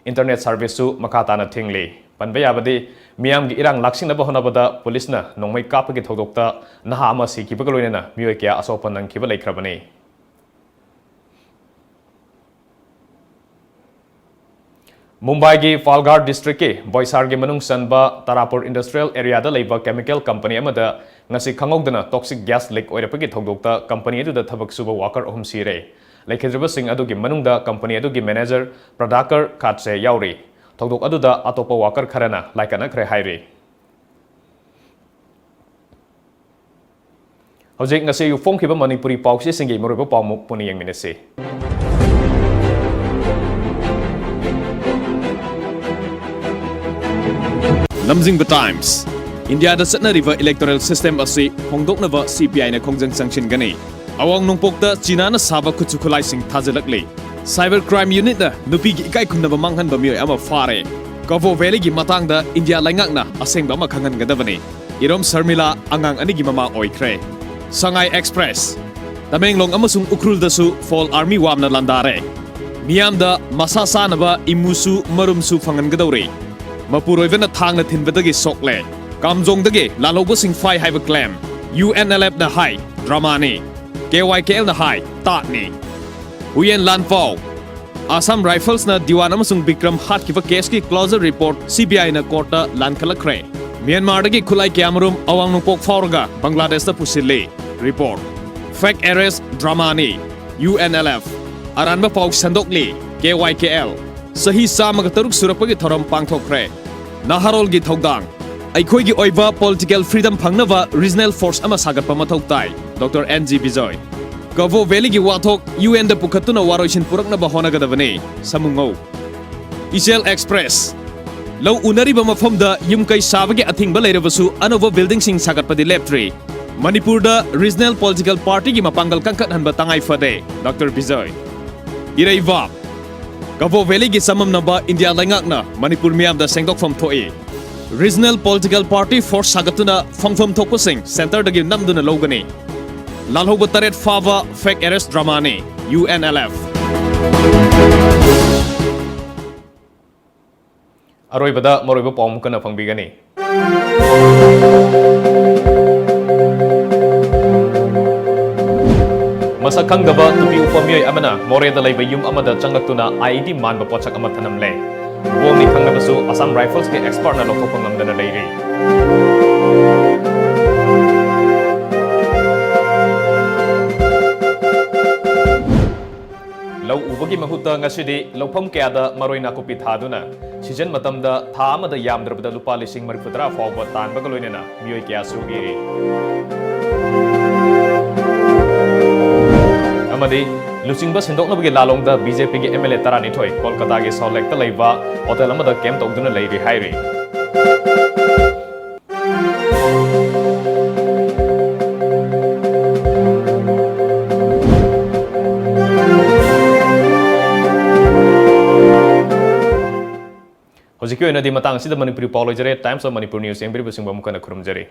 ꯏꯟꯇꯔꯅꯦꯠ ꯁꯔꯚꯤꯁꯁꯨ ꯃꯈꯥ ꯇꯥꯅ ꯊꯤꯡꯂꯤ꯫ ꯄꯟꯕ ꯌꯥꯕꯗꯤ, ꯃꯤꯌꯥꯝꯒꯤ ꯏꯔꯥꯡ ꯂꯥꯛꯁꯤꯟꯅꯕ ꯍꯣꯠꯅꯕꯗ ꯄꯨꯂꯤꯁꯅ ꯅꯣꯡꯃꯩ ꯀꯥꯞꯄꯒꯤ ꯊꯧꯗꯣꯛꯇ ꯅꯍꯥ ꯑꯃ ꯁꯤꯈꯤꯕꯒ ꯂꯣꯏꯅꯅ ꯃꯤꯑꯣꯏ ꯀꯌꯥ ꯑꯁꯣꯛ ꯑꯄꯟ ꯅꯪꯈꯤꯕ ꯂꯩꯈ꯭ꯔꯕꯅꯤ꯫ ꯃꯨꯝꯕꯥꯏꯒꯤ ꯄꯥꯜꯘꯥꯔ ꯗꯤꯁꯇ꯭ꯔꯤꯛꯀꯤ ꯕꯣꯏꯁꯥꯔꯒꯤ ꯃꯅꯨꯡ ꯆꯟꯕ ꯇꯥꯔꯥꯄꯨꯔ ꯏꯟꯗꯁꯇ꯭ꯔꯤꯌꯦꯜ ꯑꯦꯔꯤꯌꯥꯗ ꯂꯩꯕ ꯀꯦꯃꯤꯀꯦꯜ ꯀꯝꯄꯅꯤ ꯑꯃꯗ ꯉꯁꯤ ꯈꯪꯍꯧꯗꯅ ꯇꯣꯛꯁꯤꯛ ꯒ꯭ꯌꯥꯁ ꯂꯤꯛ ꯑꯣꯏꯔꯛꯄꯒꯤ ꯊꯧꯗꯣꯛꯇ ꯀꯝꯄꯅꯤ ꯑꯗꯨꯗ ꯊꯕꯛ ꯁꯨꯕ ꯋꯥꯀꯔ ꯑꯍꯨꯝ ꯁꯤꯔꯦ꯫ ꯂꯩꯈꯤꯗ꯭ꯔꯕꯁꯤꯡ ꯑꯗꯨꯒꯤ ꯃꯅꯨꯡꯗ ꯀꯝꯄꯅꯤ ꯑꯗꯨꯒꯤ ꯃꯦꯅꯦꯖꯔ ꯄ꯭ꯔꯗꯥꯀꯔ ꯈꯥꯠꯁꯦ ꯌꯥꯎꯔꯤ꯫ ꯊꯧꯗꯣꯛ ꯑꯗꯨꯗ ꯑꯇꯣꯞꯄ ꯋꯥꯀꯔ ꯈꯔꯅ ꯂꯥꯏꯀꯠꯅꯈ꯭ꯔꯦ ꯍꯥꯏꯔꯤ꯫ ꯍꯧꯖꯤꯛ ꯉꯁꯤ ꯑꯌꯨꯛ ꯐꯣꯡꯈꯤꯕ ꯃꯅꯤꯄꯨꯔꯤ ꯄꯥꯎꯆꯦꯁꯤꯡꯒꯤ ꯃꯔꯨꯑꯣꯏꯕ ꯄꯥꯎꯃꯨꯛ ꯄꯨꯟꯅ ꯌꯦꯡꯃꯤꯟꯅꯁꯤ꯫ ꯂꯝꯖꯤꯡꯕ ꯇꯥꯏꯝꯁ꯫ ꯏꯟꯗꯤꯌꯥꯗ ꯆꯠꯅꯔꯤꯕ ꯏꯂꯦꯛꯇꯣꯔꯦꯜ ꯁꯤꯁꯇꯦꯝ ꯑꯁꯤ ꯍꯣꯡꯗꯣꯛꯅꯕ ꯁꯤ ꯄꯤ ꯑꯥꯏꯅ ꯈꯣꯡꯖꯪ ꯆꯪꯁꯤꯟꯒꯅꯤ꯫ ꯑꯋꯥꯡ ꯅꯣꯡꯄꯣꯛꯇ ꯆꯤꯅꯥꯅ ꯁꯥꯕ ꯈꯨꯠꯁꯨ ꯈꯨꯠꯂꯥꯏꯁꯤꯡ ꯊꯥꯖꯤꯜꯂꯛꯂꯤ꯫ ꯁꯥꯏꯕꯔ ꯀ꯭ꯔꯥꯏꯝ ꯌꯨꯅꯤꯠꯅ ꯅꯨꯄꯤꯒꯤ ꯏꯀꯥꯏ ꯈꯨꯝꯅꯕ ꯃꯥꯡꯍꯟꯕ ꯃꯤꯑꯣꯏ ꯑꯃ ꯐꯥꯔꯦ꯫ ꯀꯕꯣ ꯚꯦꯂꯤꯒꯤ ꯃꯇꯥꯡꯗ ꯏꯟꯗꯤꯌꯥ ꯂꯩꯉꯥꯛꯅ ꯑꯁꯦꯡꯕ ꯑꯃ ꯈꯪꯍꯟꯒꯗꯕꯅꯤ꯫ ꯏꯔꯣꯝ ꯁꯔꯃꯤꯂꯥ ꯑꯉꯥꯡ ꯑꯅꯤꯒꯤ ꯃꯃꯥ ꯑꯣꯏꯈ꯭ꯔꯦ꯫ ꯁꯉꯥꯏ ꯑꯦꯛꯁꯄ꯭ꯔꯦꯁ꯫ ꯇꯃꯦꯡꯂꯣꯡ ꯑꯃꯁꯨꯡ ꯎꯈ꯭ꯔꯨꯜꯗꯁꯨ ꯐꯣꯜ ꯑꯥꯔꯃꯤ ꯋꯥꯝꯅ ꯂꯥꯟꯗꯥꯔꯦ꯫ ꯃꯤꯌꯥꯝꯗ ꯃꯁꯥ ꯆꯥꯅꯕ ꯏꯃꯨꯁꯨ ꯃꯔꯨꯝꯁꯨ ꯐꯪꯍꯟꯒꯗꯧꯔꯤ꯫ ꯃꯄꯨꯔꯣꯏꯕꯅ ꯊꯥꯡꯅ ꯊꯤꯟꯕꯗꯒꯤ ꯁꯣꯛꯂꯦ꯫ ꯀꯥꯝꯖꯣꯡꯗꯒꯤ ꯂꯥꯜꯍꯧꯕꯁꯤꯡ ꯐꯥꯏ ꯍꯥꯏꯕ ꯀ꯭ꯂꯦꯝ꯫ ꯌꯨ ꯑꯦꯟ ꯑꯦꯜ ꯑꯦꯐꯅ ꯍꯥꯏ, ꯗ꯭ꯔꯃꯥꯅꯤ꯫ ꯀꯦ ꯋꯥꯏ ꯀꯦ ꯑꯦꯜꯅ ꯍꯥꯏ ꯇꯥꯠꯅꯤ꯫ ꯍꯨꯌꯦꯟ ꯂꯥꯟꯐꯥꯎ꯫ ꯑꯁꯥꯝ ꯔꯥꯏꯐꯜꯁꯅ ꯗꯤꯋꯥꯟ ꯑꯃꯁꯨꯡ ꯕꯤꯀ꯭ꯔꯝ ꯍꯥꯠꯈꯤꯕ ꯀꯦꯁꯀꯤ ꯀ꯭ꯂꯣꯖꯔ ꯔꯤꯄꯣꯔꯠ ꯁꯤ ꯕꯤ ꯑꯥꯏꯅ ꯀꯣꯔꯠꯇ ꯂꯥꯟꯈꯠꯂꯛꯈ꯭ꯔꯦ꯫ ꯃ꯭ꯌꯥꯟꯃꯥꯔꯗꯒꯤ ꯈꯨꯠꯂꯥꯏ ꯀꯌꯥꯃꯔꯨꯝ ꯑꯋꯥꯡ ꯅꯣꯡꯄꯣꯛ ꯐꯥꯎꯔꯒ ꯕꯪꯒ꯭ꯂꯥꯗꯦꯁꯇ ꯄꯨꯁꯤꯜꯂꯤ꯫ ꯔꯤꯄꯣꯔꯠ꯫ ꯐꯦꯛ ꯑꯦꯔꯦꯁ ꯗ꯭ꯔꯃꯥꯅꯤ꯫ U N L F. ꯑꯔꯥꯟꯕ ꯄꯥꯎ ꯁꯟꯗꯣꯛꯂꯤ꯫ ꯀꯦ ꯋꯥꯏ ꯀꯦ ꯑꯦꯜ꯫ ꯆꯍꯤ ꯆꯥꯝꯃꯒ ꯇꯔꯨꯛ ꯁꯨꯔꯛꯄꯒꯤ ꯊꯧꯔꯝ ꯄꯥꯡꯊꯣꯛꯈ꯭ꯔꯦ꯫ ꯅꯍꯥꯔꯣꯜꯒꯤ ꯊꯧꯗꯥꯡ꯫ ꯑꯩꯈꯣꯏꯒꯤ ꯑꯣꯏꯕ ꯄꯣꯂꯤꯇꯤꯀꯦꯜ ꯐ꯭ꯔꯤꯗꯝ ꯐꯪꯅꯕ ꯔꯤꯖꯅꯦꯜ ꯐꯣꯔꯁ ꯑꯃ ꯁꯥꯒꯠꯄ ꯃꯊꯧ ꯇꯥꯏ꯫ Doctor N G Bijoy. Kabaw ꯚꯦꯂꯤꯒꯤ ꯋꯥꯊꯣꯛ ꯌꯨ ꯑꯦꯟꯗ ꯄꯨꯈꯠꯇꯨꯅ ꯋꯥꯔꯣꯏꯁꯤꯟ ꯄꯨꯔꯛꯅꯕ ꯍꯣꯠꯅꯒꯗꯕꯅꯤ꯫ ꯁꯃꯨꯉꯧ꯫ ꯏꯆꯦꯜ ꯑꯦꯛꯁꯄ꯭ꯔꯦꯁ꯫ ꯂꯧ ꯎꯅꯔꯤꯕ ꯃꯐꯝꯗ ꯌꯨꯝ ꯀꯩ ꯁꯥꯕꯒꯤ ꯑꯊꯤꯡꯕ ꯂꯩꯔꯕꯁꯨ ꯑꯅꯧꯕ ꯕꯤꯜꯗꯤꯡꯁꯤꯡ ꯁꯥꯒꯠꯄꯗꯤ ꯂꯦꯞꯇ꯭ꯔꯤ꯫ ꯃꯅꯤꯄꯨꯔꯗ ꯔꯤꯖꯅꯦꯜ ꯄꯣꯂꯤꯇꯤꯀꯦꯜ ꯄꯥꯔꯇꯤꯒꯤ ꯃꯄꯥꯡꯒꯜ ꯀꯟꯈꯠꯍꯟꯕ ꯇꯉꯥꯏ ꯐꯗꯦ꯫ ꯗꯣꯛꯇꯔ ꯕꯤꯖꯣꯏ꯫ ꯏꯔꯩꯕꯥꯛ꯫ ꯀꯕꯣ ꯚꯦꯂꯤꯒꯤ ꯆꯃꯝꯅꯕ ꯏꯟꯗꯤꯌꯥ ꯂꯩꯉꯥꯛꯅ ꯃꯅꯤꯄꯨꯔ ꯃꯤꯌꯥꯝꯗ ꯁꯦꯡꯗꯣꯛꯐꯝ ꯊꯣꯛꯏ꯫ ꯔꯤꯖꯅꯦꯜ ꯄꯣꯂꯤꯇꯤꯀꯦꯜ ꯄꯥꯔꯇꯤ ꯐꯣꯔꯁ ꯁꯥꯒꯠꯇꯨꯅ ꯐꯪꯐꯝ ꯊꯣꯛꯄꯁꯤꯡ ꯁꯦꯟꯇꯔꯗꯒꯤ ꯅꯝꯗꯨꯅ ꯂꯧꯒꯅꯤ꯫ ꯂꯥꯜꯍꯧꯕ ꯇꯔꯦꯠ ꯐꯥꯕ ꯐꯦꯛ ꯑꯦꯔꯦꯁ ꯗ꯭ꯔꯃꯥꯅꯤ꯫ U N L F. ꯑꯔꯣꯏꯕꯗ ꯃꯔꯨꯑꯣꯏꯕ ꯄꯥꯎ ꯑꯃꯨꯛ ꯍꯟꯅ ꯐꯪꯕꯤꯒꯅꯤ꯫ ꯃꯁꯛ ꯈꯪꯗꯕ ꯇꯨꯄꯤ ꯎꯞꯄ ꯃꯤꯑꯣꯏ ꯑꯃꯅ ꯃꯣꯔꯦꯗ ꯂꯩꯕ ꯌꯨꯝ ꯑꯃꯗ ꯆꯪꯂꯛꯇꯨꯅ ꯑꯥꯏ ꯏ ꯗꯤ ꯃꯥꯟꯕ ꯄꯣꯠꯁꯛ ꯑꯃ ꯊꯅꯝꯂꯦ꯫ ꯕꯣꯝꯅꯤ ꯈꯪꯂꯕꯁꯨ ꯑꯁꯥꯝ ꯔꯥꯏꯐꯜꯁꯀꯤ ꯑꯦꯛꯁꯄꯔꯠꯅ ꯂꯧꯊꯣꯛꯄ ꯉꯝꯗꯅ ꯂꯩꯔꯤ꯫ ꯂꯧ ꯎꯕꯒꯤ ꯃꯍꯨꯠꯇ ꯉꯁꯤꯗꯤ ꯂꯧꯐꯝ ꯀꯌꯥꯗ ꯃꯔꯣꯏ ꯅꯥꯀꯨꯞꯄꯤ ꯊꯥꯗꯨꯅ ꯁꯤꯖꯟ ꯃꯇꯝꯗ ꯊꯥ ꯑꯃꯗ ꯌꯥꯝꯗ꯭ꯔꯕꯗ ꯂꯨꯄꯥ ꯂꯤꯁꯤꯡ ꯃꯔꯤꯐꯨꯇꯔꯥ ꯐꯥꯎꯕ ꯇꯥꯟꯕꯒ ꯂꯣꯏꯅꯅ ꯃꯤꯑꯣꯏ ꯀꯌꯥꯁꯨ ꯏꯔꯤ꯫ ꯑꯃꯗꯤ ꯂꯨꯆꯤꯡꯕ ꯁꯤꯟꯗꯣꯛꯅꯕꯒꯤ ꯂꯥꯂꯣꯡꯗ ꯕꯤ ꯖꯦ ꯄꯤꯒꯤ ꯑꯦꯝ ꯑꯦꯜ ꯑꯦ ꯇꯔꯥꯅꯤꯊꯣꯏ ꯀꯣꯜꯀꯇꯥꯒꯤ ꯁꯥꯎꯠ ꯂꯦꯛꯇ ꯂꯩꯕ ꯍꯣꯇꯦꯜ ꯑꯃꯗ ꯀꯦꯝꯞ ꯇꯧꯗꯨꯅ ꯂꯩꯔꯤ ꯍꯥꯏꯔꯤ꯫ ꯍꯧꯖꯤꯛꯀꯤ ꯑꯣꯏꯅꯗꯤ ꯃꯇꯥꯡ ꯑꯁꯤꯗ ꯃꯅꯤꯄꯨꯔꯤ ꯄꯥꯎ ꯂꯣꯏꯖꯔꯦ꯫ Times of Manipur News ꯌꯦꯡꯕꯤꯔꯤꯕꯁꯤꯡꯕꯨ ꯑꯃꯨꯛ ꯍꯟꯅ ꯈꯨꯔꯨꯝꯖꯔꯤ꯫